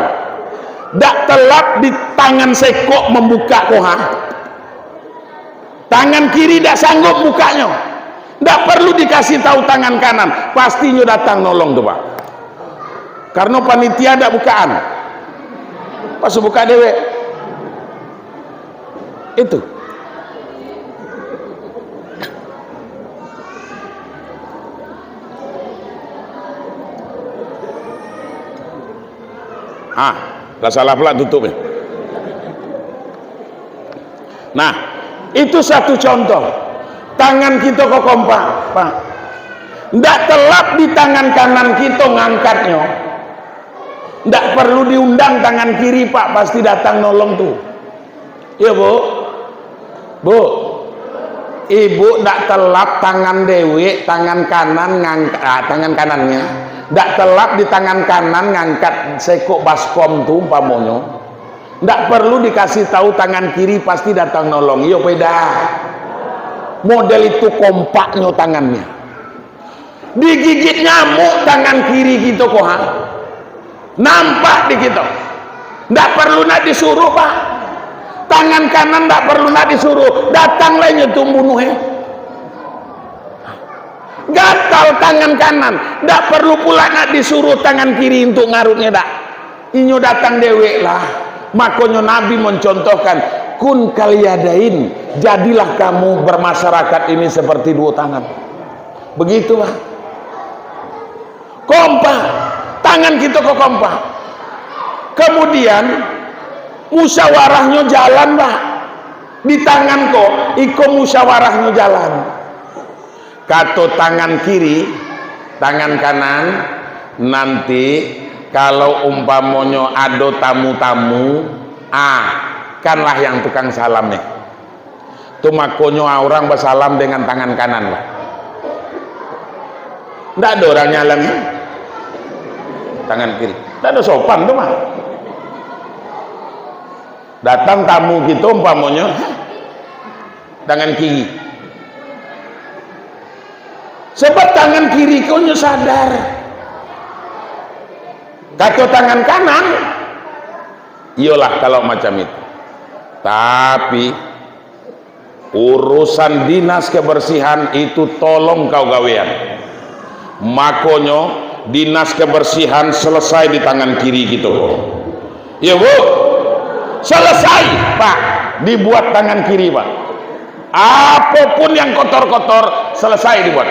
Dak telap di tangan sekok mambukak ko, ha? Tangan kiri dak sanggup bukaknyo. Dak perlu dikasih tahu tangan kanan. Pasti inyo datang nolong tu, Pak. Karena panitia dak bukaan. Pas buka dewek. Itu. Ah, lah salah pula tutup ni. Nah, itu satu contoh. Tangan kito ko kompak, Pak. Ndak telap di tangan kanan kito ngangkatnyo. Ndak perlu diundang tangan kiri, Pak, pasti datang nolong tu. Iyo, Bu? Bu, ibu ndak telap tangan dewek, tangan kanan ngangka-, ah, tangan kanannya. Ndak telap di tangan kanan ngangkat sekok baskom tu umpamonyo. Ndak perlu dikasih tahu tangan kiri pasti datang nolong. Iyo, beda. Model itu kompaknyo tangannya. Digigit nyamuk tangan kiri kito ko, ha? Nampak di kito. Ndak perlu nak disuruh, Pak. Tangan kanan ndak perlu nak disuruh. Datang lah inyo tu bunuh, eh. Gatal tangan kanan. Ndak perlu pula nak disuruh tangan kiri untuk ngarutnya, dak. Inyo datang dewek lah. Makonyo Nabi mencontohkan, kun kal yadain, jadilah kamu bermasyarakat ini seperti duo tangan. Begitulah. Kompak. Tangan kito ko kompak. Kemudian, musyawarahnyo jalan, Pak. Di tangan ko, iko musyawarahnyo jalan. Kato tangan kiri, tangan kanan, nanti kalau umpamonyo ado tamu-tamu, ah, kanlah yang tukang salam nih. Tu makonyo, ah, urang basalam dengan tangan kanan lah. Ndak ado urang nyalam tangan kiri. Ndak ado sopan tu mah. Datang tamu kito umpamonyo, tangan kiri. Sebab tangan kiri ko nyo sadar. Kato tangan kanan, iyolah kalau macam itu. Tapi, urusan dinas kebersihan itu tolong kau gawean. Makonyo, dinas kebersihan selesai di tangan kiri kito. Iyo, Bu. Selesai, Pak. Dibuat tangan kiri, Pak. Apapun yang kotor-kotor, selesai dibuat.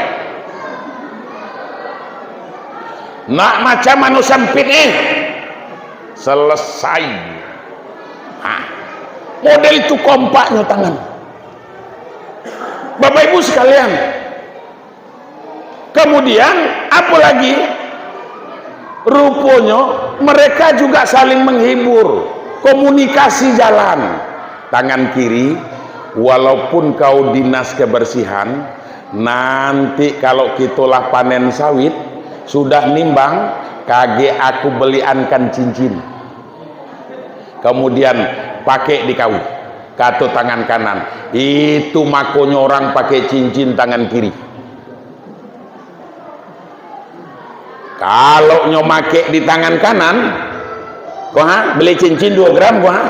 Nak macam anu sempit, eh. Selesai. Nah, model itu kompaknyo tangan. Bapak Ibu sekalian, kemudian, apo lagi? Ruponyo, mereka juga saling menghibur. Komunikasi jalan. Tangan kiri, walaupun kau dinas kebersihan, nanti kalau kito lah panen sawit, sudah nimbang, kagek aku beliankan cincin. Kemudian, pakai di kau, kato tangan kanan. Itu makonyo orang pakai cincin tangan kiri. Kalau nyo makek di tangan kanan, ko ha, beli cincin duo gram, ko ha,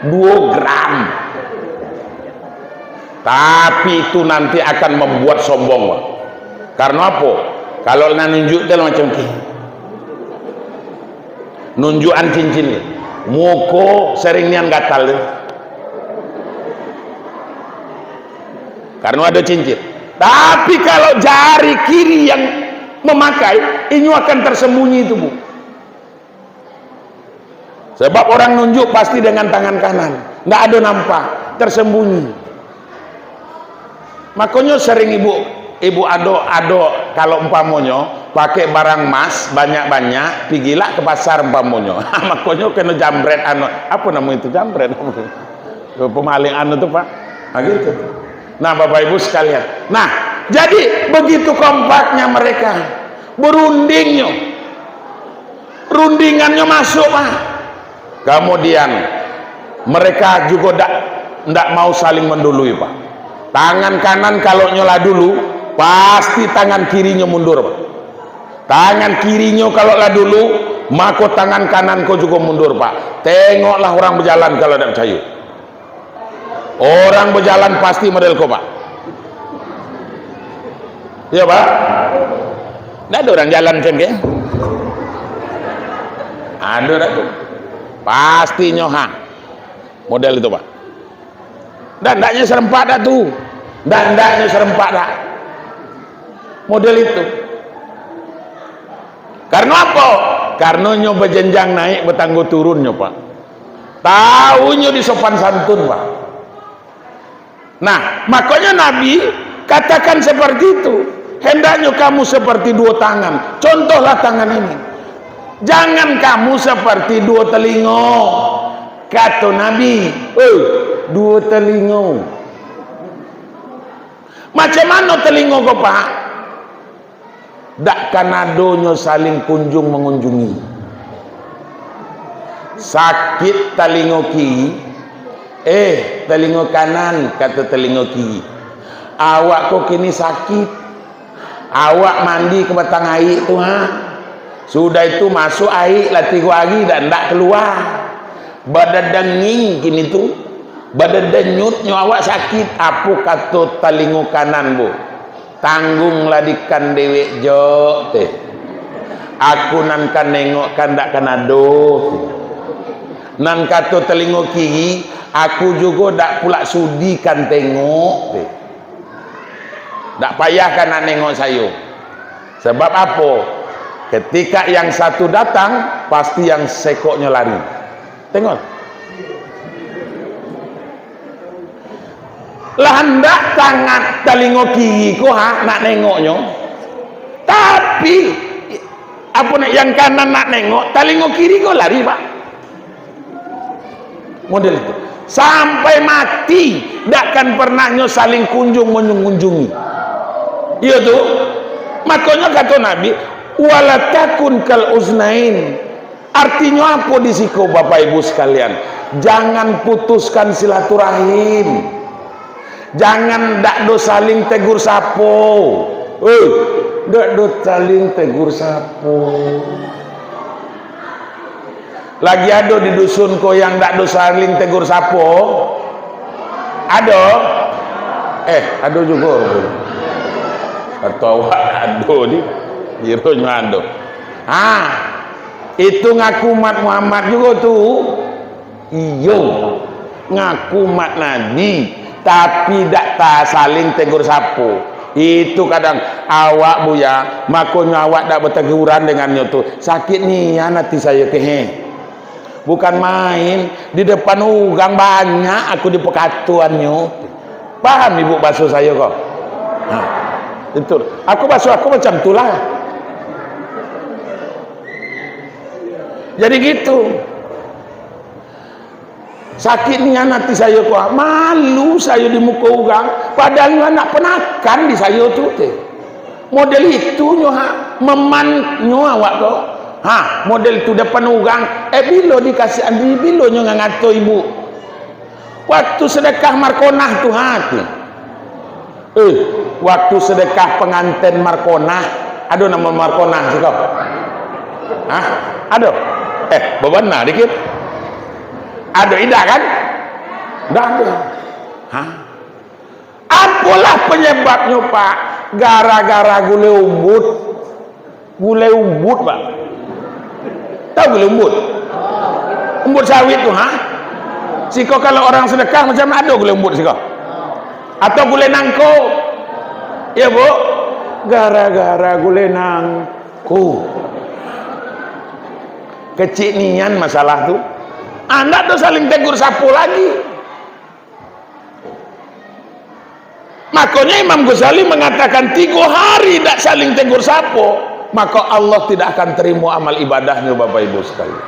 duo gram. Tapi itu nanti akan membuat sombong, Pak. Karena apa? Kalau nak nunjuk tu lah macam tu. Nunjukan cincin ni. Muko sering nian gatal tu. Karena ada cincin. Tapi kalau jari kiri yang memakai, inyo akan tersembunyi itu, Bu. Sebab orang nunjuk pasti dengan tangan kanan. Ndak ada nampak, tersembunyi. Makonyo sering ibu, ibu ado, ado kalau umpamonyo pakai barang mas banyak-banyak, pigilah ke pasar umpamonyo. Makonyo kena jambret anu, apa nama itu jambret? Pemaling anu tu, Pak. Ha, gitu. Nah, Bapak Ibu sekalian. Nah, jadi begitu kompaknya mereka. Berundingnyo. Rundingannyo masuk, Pak. Kemudian, mereka juga dak, ndak mau saling mendului, Pak. Tangan kanan kalau nyo lah dulu, pasti tangan kirinyo mundur, Pak. Tangan kirinyo kalau lah dulu, mako tangan kanan ko juga mundur, Pak. Tengoklah orang berjalan kalau dak percaya. Orang berjalan pasti model ko, Pak. Iyo, Pak? Ndak ada orang jalan macam ko. Ada dak tu? Pasti nyo ha. Model itu, Pak. Ndak, ndaknyo serempak dak tu? Ndak, ndaknyo serempak dak? Model itu. Karena apa? Karena nyo berjenjang naik, bertanggo turun nyo, Pak. Tahu nyo di sopan santun, Pak. Nah, makanya Nabi katakan seperti itu. Hendaknyo kamu seperti duo tangan. Contohlah tangan ini. Jangan kamu seperti duo telingo. Kato Nabi, "Eh, duo telingo." Macam mano telingo ko, Pak? Dak kanadonyo saling kunjung mangunjungi. Sakik talingo kiri, "Eh, talingo kanan," kato talingo kiri. "Awak ko kini sakik. Awak mandi ka batang aik tu, ha? Sudah itu masuk aik lah tigo ari dak, ndak kalua. Badadanging kini tu, badadenyutnyo awak sakik." Apo kato talingo kanan, Bu? "Tangguanglah dikan dewek jo, teh. Aku nan ka nengok kan dak kanado, teh." Nan kato talingo kiri, "Aku jugo dak pulak sudi kan tengok, teh. Dak payah kan nak nengok sayo." Sebab apo? Ketika yang satu datang, pasti yang sekoknyo lari. Tengok. Lah handak tangan talingo kiri ko, ha, nak nengoknyo. Tapi, apo nak, yang kanan nak nengok, talingo kiri ko lari, Pak. Model itu. Sampai mati, dak akan pernahnya saling kunjung mengunjungi. Iyo tu. Makonyo kato Nabi, "Wala takun kal uznain." Artinyo apo di siko, Bapak Ibu sekalian? Jangan putuskan silaturahim. Jangan dak do saling tegur sapo. Eh, dak do saling tegur sapo. Lagi ado di dusun ko yang dak do saling tegur sapo? Ado? Eh, ado jugo. Atau ado di, kironyo ado. Ha, itu ngaku umat Muhammad jugo tu. Iyo, ngaku umat Nabi, tapi dak ta-, saling tegur sapo. Itu kadang, "Awak, Buya, makonyo awak dak bateguran dengannyo tu." Sakik nian ati sayo, kehe. Bukan main, di depan urang banyak aku dipakatoannyo. Paham ibu baso sayo ko? Ha, itu. Aku baso aku macam tu lah. Jadi gitu. Sakik nian ati sayo ko, malu sayo di muko urang, padahal nyo anak ponakan di sayo tu teh. Model itu nyo ha, meman nyo awak ko. Ha, model tu depan urang, eh, bilo dikasih andi, bilo nyo ngangato ibu. Waktu sedekah Markonah tu ha tu. Eh, waktu sedekah penganten Markonah, ado namo Markonah siko? Hah? Ado? Eh, babana dikit. Ado indak kan? Ndak ado. Hah? Apolah penyebabnyo, Pak? Gara-gara gulai umbut. Gulai umbut, Pak. Tahu gulai umbut? Umbut sawit tu, ha? Siko kalau orang sedekah macam ado gulai umbut siko. Atau gulai nangko. Ya, Bu? Gara-gara gulai nangko. Kecik nian masalah tu. Andak tu saling tegur sapo lagi. Makonyo Imam Ghazali mangatakan, tigo hari dak saling tegur sapo, mako Allah tidak akan terimo amal ibadahnyo, Bapak Ibu sekalian.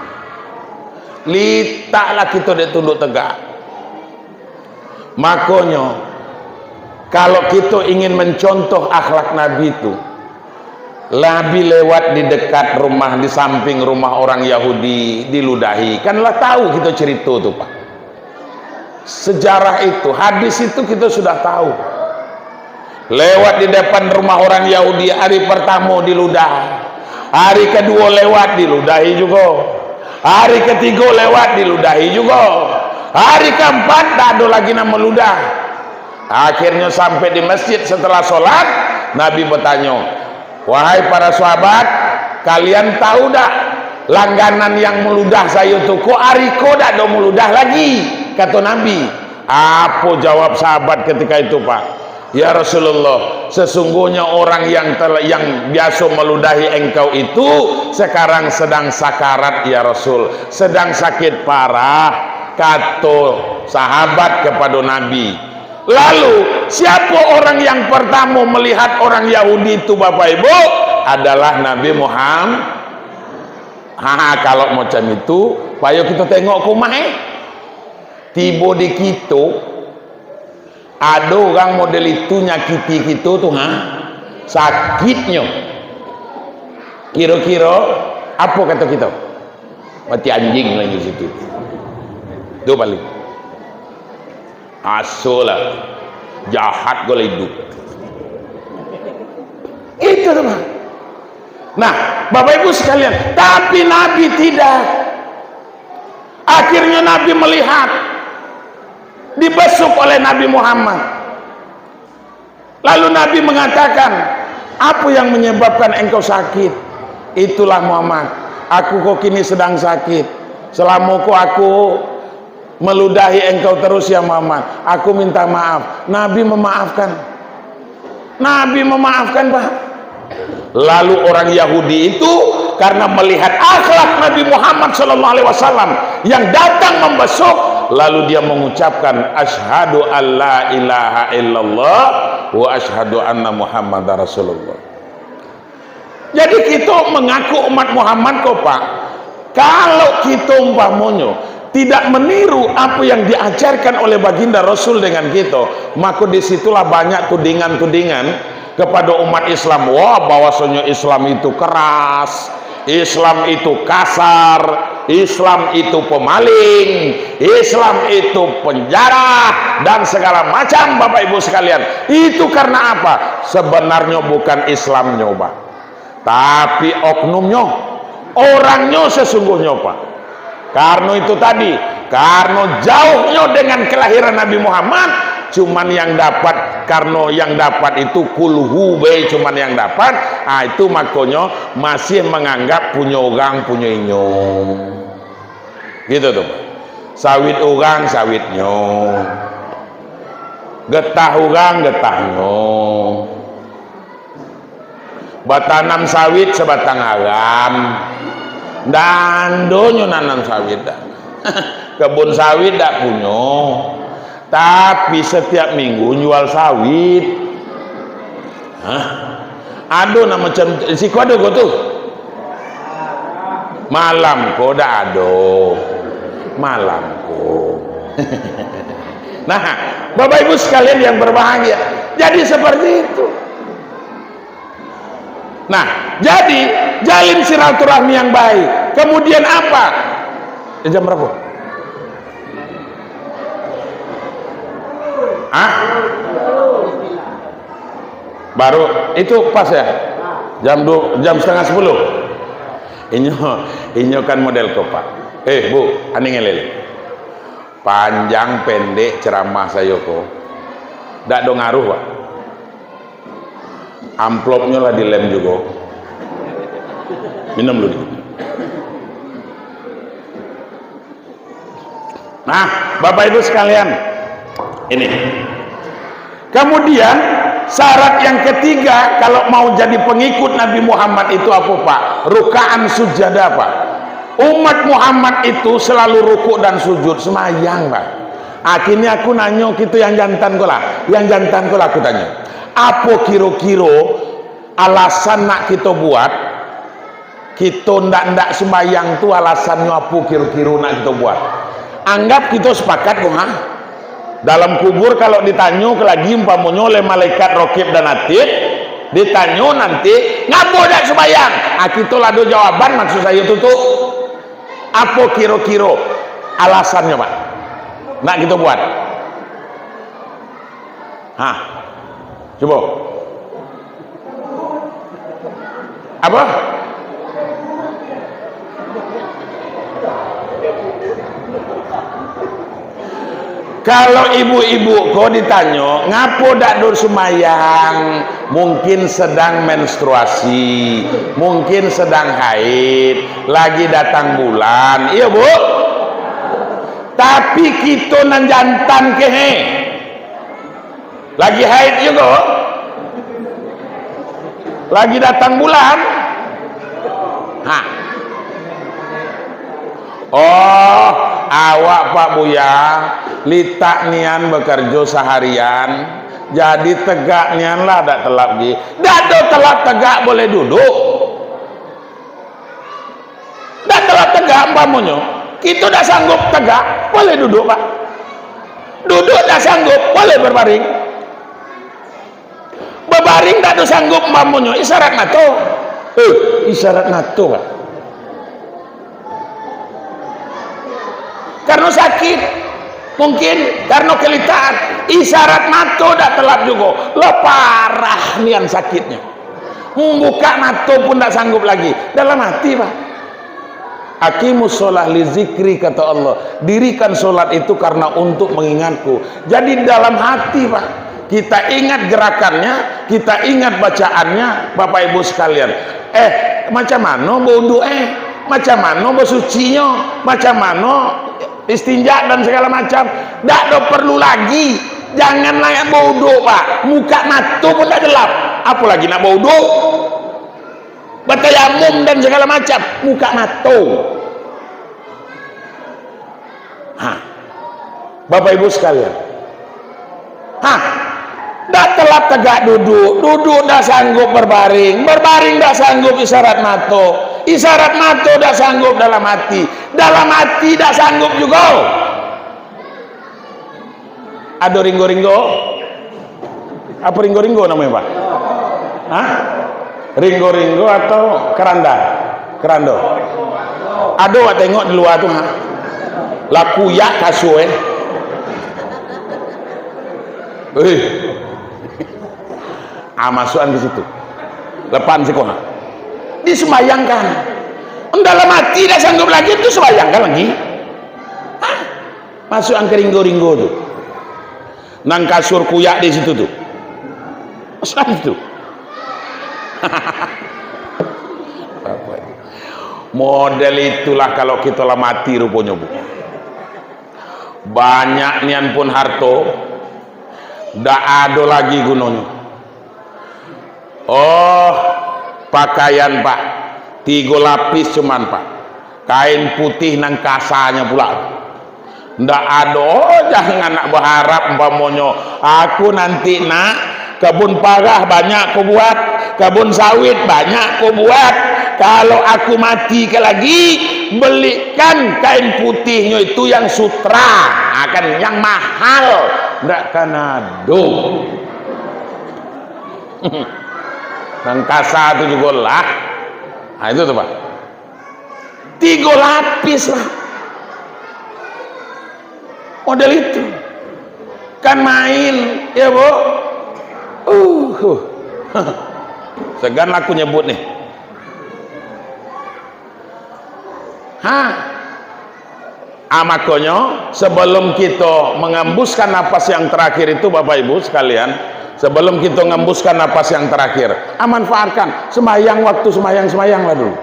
Litaklah kito dek tunduk tegak. Makonyo, kalau kito ingin mencontoh akhlak Nabi tu, Nabi lewat di dekat rumah, di samping rumah orang Yahudi, diludahi. Kan lah tahu kito cerito tu, Pak. Sejarah itu, hadis itu kito sudah tahu. Lewat di depan rumah orang Yahudi, hari pertamo diludah. Hari kaduo lewat, diludahi jugo. Hari katigo lewat, diludahi jugo. Hari kaampat, dak ado lagi nan maludah. Akhirnyo sampai di masjid setelah solat, Nabi batanyo, "Wahai para sahabat, kalian tahu dak langganan yang maludah sayo tu ko ari ko dak ado maludah lagi?" kato Nabi. Apo jawab sahabat ketika itu, Pak? "Ya Rasulullah, sesungguhnya orang yang tel-, yang biaso maludahi engkau itu sekarang sedang sakarat, ya Rasul, sedang sakit parah," kato sahabat kepada Nabi. Lalu, siapo orang yang pertamo melihat orang Yahudi tu, Bapak Ibu? Adalah Nabi Muhammad. Ha, kalau macam itu, payo kito tengok ka umah, eh. Tibo di kito, ado urang model itu nyakiti kito tu, ha? Sakitnyo. Kiro-kiro, apo kato kito? Mati anjing lah di situ. Tu paling. Asolah. Jahat ko lah iduik. Itu tu, Pak. Nah, Bapak Ibu sekalian, tapi Nabi tidak. Akhirnya Nabi melihat, dibesuk oleh Nabi Muhammad. Lalu Nabi mengatakan, "Apa yang menyebabkan engkau sakit?" "Itulah Muhammad, aku ko kini sedang sakit. Selamo ko aku meludahi engkau terus, ya Muhammad. Aku minta maaf." Nabi memaafkan. Nabi memaafkan, Pak. Lalu orang Yahudi itu karena melihat akhlak Nabi Muhammad sallallahu alaihi wasallam yang datang membesuk, lalu dia mengucapkan, "Asyhadu an la ilaha illallah wa asyhadu anna Muhammadar Rasulullah." Jadi, kito mengaku umat Muhammad ko, Pak, kalau kito umpamonyo tidak meniru apa yang diajarkan oleh Baginda Rasul dengan kito, mako di situlah banyak tudingan-tudingan kepada umat Islam. Wah, bahwasanya Islam itu keras, Islam itu kasar, Islam itu pemaling, Islam itu penjarah, dan segala macam, Bapak Ibu sekalian. Itu karena apa? Sebenarnya bukan Islamnya, Pak, tapi oknumnya, orangnya sesungguhnya, Pak. Karena itu tadi, karena jauhnya dengan kelahiran Nabi Muhammad, cuman yang dapat, karena yang dapat itu kulhu be, cuman yang dapat, ah, itu makonyo masih menganggap punyo urang punyo inyo. Gitu tu, Pak. Sawit urang sawitnyo. Getah urang getahnyo. Batanam sawit sabatang aram. Ndak ado nyo nanam sawit dak. Kebun sawit dak punyo. Tapi setiap minggu jual sawit. Hah? Ado nan macam, siko ado ko tu? Malam ko dak ado. Malam ko. Nah, Bapak Ibu sekalian yang berbahagia, jadi seperti itu. Nah, jadi jalin silaturahmi yang baik. Kemudian apa? Eh, jam berapa? Hah? Baru itu pas ya? Jam dua, jam setengah sepuluh. Inyo, inyo kan model ko, Pak. Eh, Bu, aning elele. Panjang pendek ceramah sayo ko, dak ado ngaruh, Pak. Amplopnyo lah dilem jugo. Minum dulu. Nah, Bapak Ibu sekalian, ini. Kemudian, syarat yang ketiga, kalau mau jadi pengikut Nabi Muhammad itu apa, Pak? Rukaan sujada, Pak. Umat Muhammad itu selalu rukuk dan sujud, semayang, Pak. Akhirnya aku nanyo kito yang jantan ko lah, yang jantan ko lah aku tanyo. Apo kiro-kiro alasan nak kito buat, kito ndak-ndak sumbayang tu alasannyo apo kiro-kiro nak kito buat? Anggap kito sepakat ko, ha? Dalam kubur kalau ditanyo lagi umpamonyo oleh malaikat Rokib dan Atid, ditanyo nanti, "Ngapo dak sumbayang?" Ah, kito lah ado jawaban, maksud sayo tu, tu. Apo kiro-kiro alasannyo, Pak? Nak kito buat? Hah? Cubo. Apa? Kalau ibu-ibu ko ditanyo, "Ngapo dak do sumbayang?" Mungkin sedang menstruasi, mungkin sedang haid, lagi datang bulan. Iyo, Bu? Tapi kito nan jantan kehe. Lagi haid jugo. Lagi datang bulan. Ha. Oh, awak, Pak Buya, litak nian bakarajo saharian, jadi tegak nian lah, dak telap gi. Dak ado telap tegak, boleh duduk. Dak telap tegak, umpamonyo, kito dak sanggup tegak, boleh duduk, Pak. Duduk dak sanggup, boleh berbaring. Babaring dak ado sanggup, umpamonyo, isyarat mato. Eh, isyarat mato, Pak. Karena sakit, mungkin karena kelitahan, isyarat mato dak telap jugo. Lah parah nian sakitnyo. Mambukak mato pun dak sanggup lagi. Dalam hati, Pak. "Aqimus sholah li zikri," kata Allah. "Dirikan sholat itu karena untuk mengingatku." Jadi dalam hati, Pak. Kita ingat gerakannya, kita ingat bacaannya, Bapak Ibu sekalian. Eh, macam mano bauduk, eh? Macam mano basucinyo? Macam mano istinja dan segala macam? Dak do perlu lagi. Janganlah yang bauduk, Pak. Mambukak mato pun dak gelap. Apolagi nak bauduk. Batayamum dan segala macam, mambukak mato. Ha. Bapak Ibu sekalian. Ha. Dak telap tegak duduk, duduk dak sanggup berbaring, berbaring dak sanggup isyarat mato, isyarat mato dak sanggup dalam hati, dalam hati dak sanggup jugo. Ado ringgo-ringgo? Apa ringgo-ringgo namonyo, Pak? Hah? Ringgo-ringgo atau keranda? Kerando. Ado awak tengok di lua tu, ha? Lah kuyak kasur, eh. Eh. Ah, masuakan ke situ. Lepan siko, ha. Disumbayangkan. Dalam hati dah sanggup lagi, tu sumbayangkan lagi. Hah? Masuakan ka ringgo-ringgo tu. Nan kasur kuyak di situ tu. Masuakan situ. Model itulah kalau kito lah mati ruponyo, Bu. Banyak nian pun harto, dak ado lagi gunonyo. Oh, pakaian, Pak, tigo lapis cuman, Pak. Kain putih nan kasanyo pulak. Ndak ado, jangan nak baharap umpamonyo, "Aku nanti nak, kabun parah banyak ko buat, kabun sawit banyak ko buat. Kalau aku mati ka lagi, Belikan kain putihnyo itu yang sutra, nah, kan, yang mahal, ndak kan ado. Nan kasa tu jugo lah. Nah, itu tu, Pak. Tigo lapis lah. Model itu. Kan main, ya, Bu? Uh, uh. Segan aku nyebut nih. Ha? Ah, makonyo, sebelum kito mengembuskan napas yang terakhir itu, Bapak Ibu sekalian, sebelum kito mengembuskan napas yang terakhir, ah, manfaatkan sembahyang, waktu sembahyang, sembahyanglah dulu.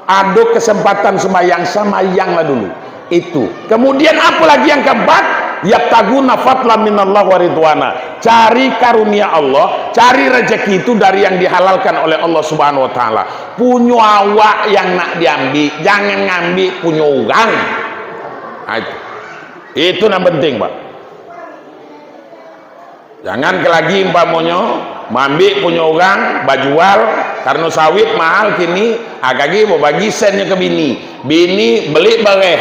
Ado kesempatan sembahyang, sembahyanglah dulu. Itu. Kemudian apa lagi yang keempat? Yabtaguna fadlan minallah wa ridwana. Cari karunia Allah, cari rezeki itu dari yang dihalalkan oleh Allah Subhanahu wa Ta'ala. Punyo awak yang nak diambil, jangan ngambil punyo urang. Nah, itu. Itu nan penting, Pak. Jangan ka lagi umpamonyo, maambiak punyo urang, bajual, karano sawit mahal kini, ah, kagi babagi sennyo ka bini. Bini beli bareh,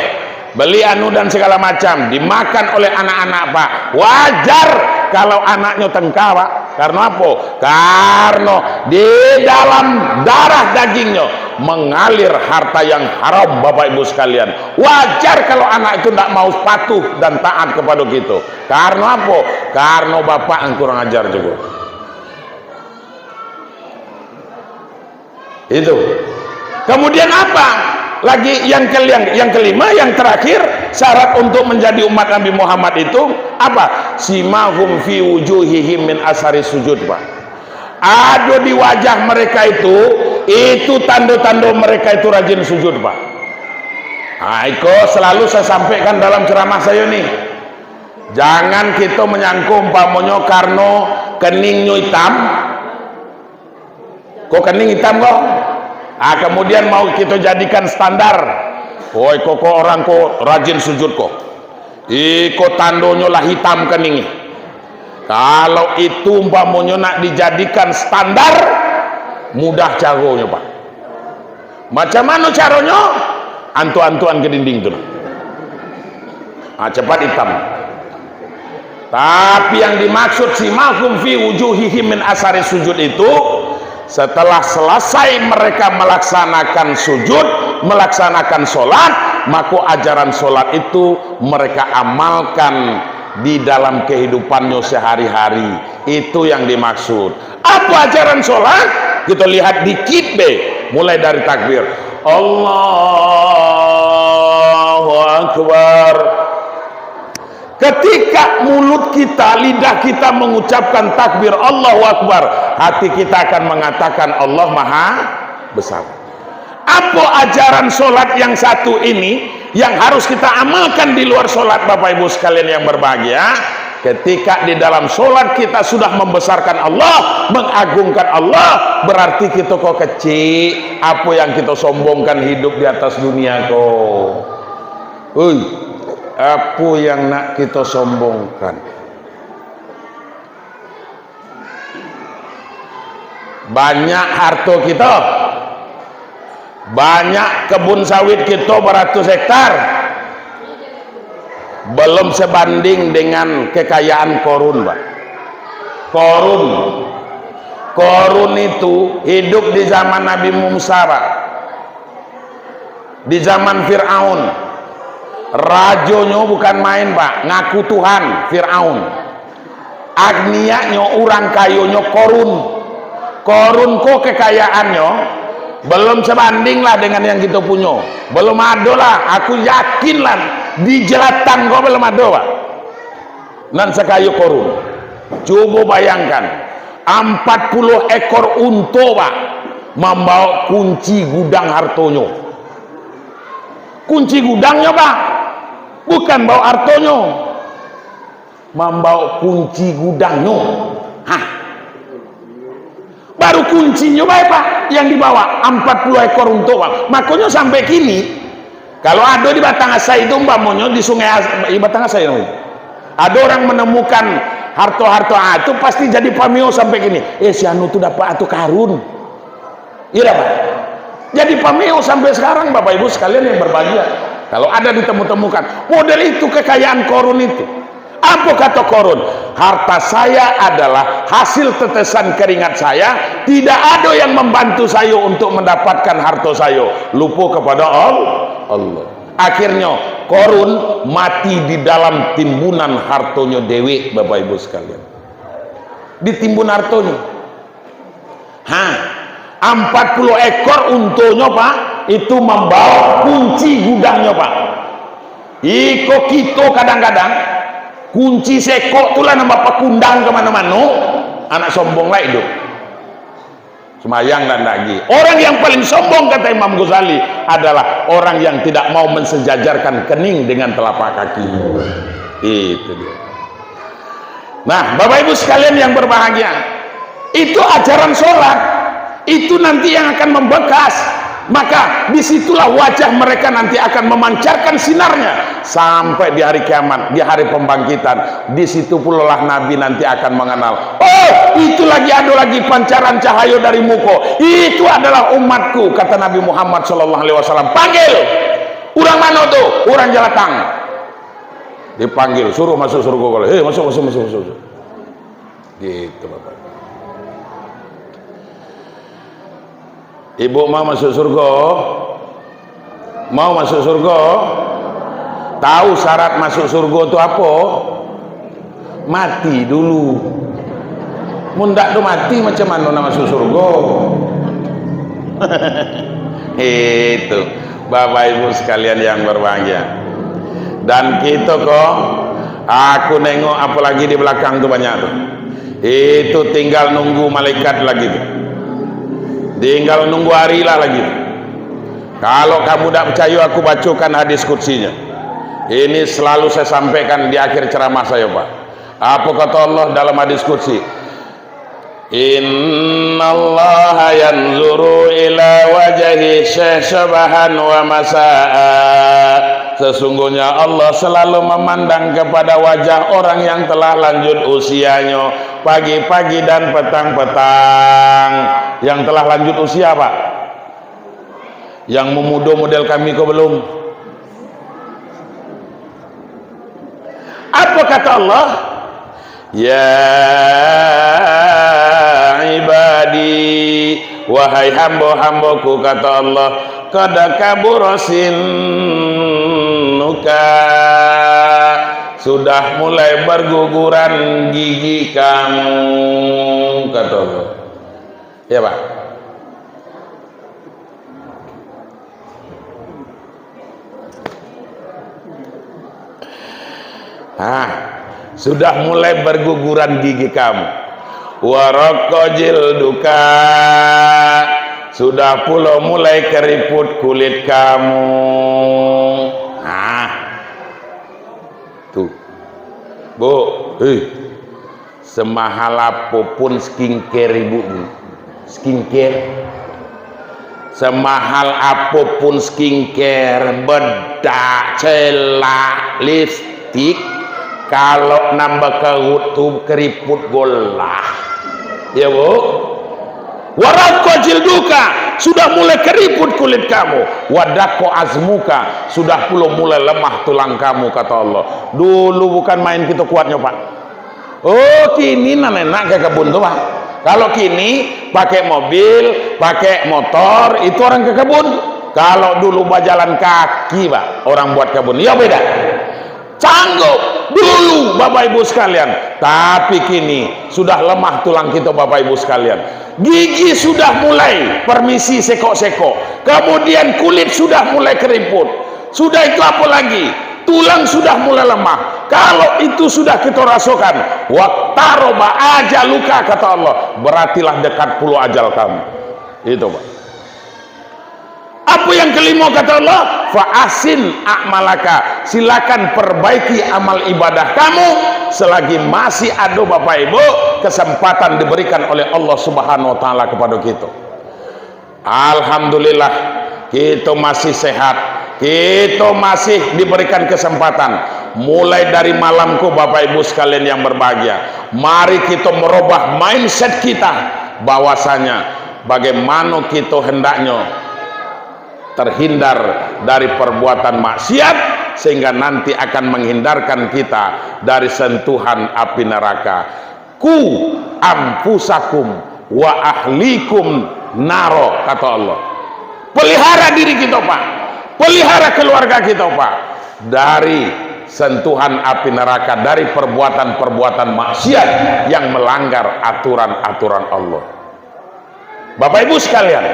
beli anu dan segala macam, dimakan oleh anak-anak, Pak. Wajar kalau anaknyo tengka, Pak. Karano apo? Karano di dalam darah dagingnyo mengalir harta yang haram, Bapak Ibu sekalian. Wajar kalau anak itu ndak mau patuh dan taat kepada kito. Karano apo? Karano bapak ang kurang ajar jugo. Itu. Kemudian apa? Lagi yang ke-, yang, yang kelima, yang terakhir, syarat untuk menjadi umat Nabi Muhammad itu apa? Simahum fi wujuhihim min asari sujud, Pak. Ado di wajah mereka itu, itu tando-tando mereka itu rajin sujud, Pak. Nah, iko selalu saya sampaikan dalam ceramah saya ni. Jangan kito manyangko umpamonyo karano keningnyo itam, ko kening itam ko, ah, kemudian mau kito jadikan standar, "Oi, ko, ko orang ko rajin sujud ko, iko tandonyo lah itam kening." Kalau itu umpamonyo nak dijadikan standar, mudah caronyo, Pak. Macam mano caronyo? Antuk-antukan ka dinding tu. Ah, cepat itam. Tapi yang dimaksud simahum fi wujuhihim min asari sujud itu, setelah selesai mereka melaksanakan sujud, melaksanakan sholat, maka ajaran sholat itu mereka amalkan di dalam kehidupannya sehari-hari. Itu yang dimaksud. Apa ajaran sholat? Kita lihat dikit be. Mulai dari takbir. Allahu Akbar. Ketika mulut kita, lidah kita mengucapkan takbir Allahu Akbar, hati kita akan mengatakan Allah Maha Besar. Apa ajaran sholat yang satu ini yang harus kita amalkan di luar sholat, Bapak Ibu sekalian yang berbahagia? Ketika di dalam sholat kita sudah membesarkan Allah, mengagungkan Allah, berarti kita ko kecil. Apa yang kita sombongkan hidup di atas dunia ko? Ui, apa yang nak kita sombongkan? Banyak harto kito, banyak kebun sawit kito baratus hektar, belum sebanding dengan kekayaan Korun, Pak. Korun, Korun itu hidup di zaman Nabi Musa, Pak. Di zaman Firaun, rajonyo bukan main, Pak, ngaku Tuhan, Firaun. Agniaknyo, urang kayonyo Korun. Korun ko kekayaannyo belum sebanding lah dengan yang kito punyo. Belum ado lah, aku yakin lah, di jelatang ko belum ado, Pak. Nan sakayo Korun. Cubo bayangkan, ampat puluah ekor unto, Pak, mambaok kunci gudang hartonyo. Kunci gudangnyo, Pak, bukan baok hartonyo. Mambaok kunci gudangnyo. Hah. Baru kuncinyo bae, Pak, yang dibawa, ampat puluah ekor unto, Pak. Makonyo sampai kini, kalau ado di Batang Asai itu, umpamonyo di Sungai As-, di Batang Asai namonyo. Ado orang menemukan harto-harto, ah, itu pasti jadi pamio sampai kini. "Eh, si anu tu dapat harto karun." Iyo dak, Pak? Jadi pameo sampai sekarang, Bapak Ibu sekalian yang berbahagia. Kalau ada ditemu-temukan, model itu kekayaan Korun itu. Apa kata Korun? "Harta saya adalah hasil tetesan keringat saya, tidak ada yang membantu saya untuk mendapatkan harta saya. Lupa kepada Al-, Allah." Akhirnya, Korun mati di dalam timbunan hartonyo dewek, Bapak Ibu sekalian. Ditimbun hartonyo. Ha, ampek puluah ekor untonyo, Pak, itu mambawa kunci gudangnyo, Pak. Iko kito kadang-kadang, kunci sekok tu lah nan bapakundang ka mano-mano, anak sombong lai tu. Sumbayang ndak, ndak agi. Orang yang paling sombong, kata Imam Ghazali, adalah orang yang tidak mau mensejajarkan kening dengan telapak kaki. Itu dia. Nah, Bapak Ibu sekalian yang berbahagia, itu ajaran sholat, itu nanti yang akan membekas. Maka, disitulah wajah mereka nanti akan memancarkan sinarnya sampai di hari kiamat, di hari pembangkitan. Di situ pulolah Nabi nanti akan mengenal, "Oh, itu lagi, ada lagi pancaran cahayo dari muko. Itu adalah umatku," kata Nabi Muhammad sallallahu alaihi wasallam. "Panggil! Urang mano tu?" "Urang Jalatang." Dipanggil, suruh masuk surga. Kalau, "Hei, masuk, masuk, masuk, masuk." Gitu, Bapak. Ibu mau masuk surga? Mau masuk surga? Tahu syarat masuk surga tu apa? Mati dulu. Mun ndak tu mati, macam mana nak masuk surga? Itu, Bapak Ibu sekalian yang berbahagia. Dan kita ko, aku nengok apalagi di belakang tu banyak tu. Itu tinggal nunggu malaikat lagi tu. Tinggal nunggu hari lah lagi tu. Kalau kamu tak percaya, aku bacakan hadis kutsinya. Ini selalu saya sampaikan di akhir ceramah saya, Pak. Apa kata Allah dalam hadis kutsi? "Innallaha yanzuru ila wajhi syahsyabahan wa masa'a." Sesungguhnya Allah selalu memandang kepada wajah orang yang telah lanjut usianyo, pagi-pagi dan petang-petang. Yang telah lanjut usia, Pak? Yang memudo model kami ko belum? Apa kata Allah? "Ya ibadi, wahai hambo-hamboku," kata Allah, "qad kabura sinnuka, sudah mulai berguguran gigi kamu," kata Allah. Ya, Pak? Nah, sudah mulai berguguran gigi kamu. Wa raqqa jilduka, sudah pulo mulai keriput kulit kamu. Nah, tu. Bu, hei. Semahal apo pun skincare ibu ni. Skincare. Semahal apo pun skincare, bedak, celak, lipstik, kalau nan bakarut tu keriput golah. Ya, Bu? Wa raqqa jilduka, sudah mulai keriput kulit kamu. Wa daqqa azmuka, sudah pulo mulai lemah tulang kamu, kata Allah. Dulu bukan main kito kuatnyo, Pak. Oh, kini nan enak ka kabun tu, Pak. Kalau kini, pakai mobil, pakai motor, itu orang ka kabun. Kalau dulu bajalan kaki, Pak, orang buat kabun. Iyo, beda. Cangguh dulu, Bapak Ibu sekalian. Tapi kini, sudah lemah tulang kito, Bapak Ibu sekalian. Gigi sudah mulai permisi sekok-sekok. Kemudian kulit sudah mulai keriput. Sudah itu apa lagi? Tulang sudah mulai lemah. Kalau itu sudah kita rasakan, "Waqtaroba ajaluka," kata Allah, "berartilah dekat pulo ajal kamu." Itu, Pak. Apa yang kelima kata Allah? "Fa ahsin a'malaka." Silakan perbaiki amal ibadah kamu selagi masih ada, Bapak Ibu, kesempatan diberikan oleh Allah Subhanahu wa Ta'ala kepada kita. Alhamdulillah, kita masih sehat, kita masih diberikan kesempatan. Mulai dari malam ko, Bapak Ibu sekalian yang berbahagia, mari kita merubah mindset kita, bahwasanya bagaimana kita hendaknya terhindar dari perbuatan maksiat, sehingga nanti akan menghindarkan kita dari sentuhan api neraka. "Ku anfusakum wa ahlikum naro," kata Allah. Pelihara diri kita, Pak. Pelihara keluarga kita, Pak, dari sentuhan api neraka, dari perbuatan-perbuatan maksiat yang melanggar aturan-aturan Allah. Bapak Ibu sekalian,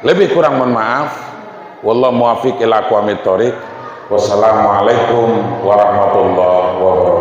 lebih kurang mohon maaf. Wallahu muwaffiq ila aqwamit thoriq. Wassalamualaikum warahmatullahi wabarakatuh.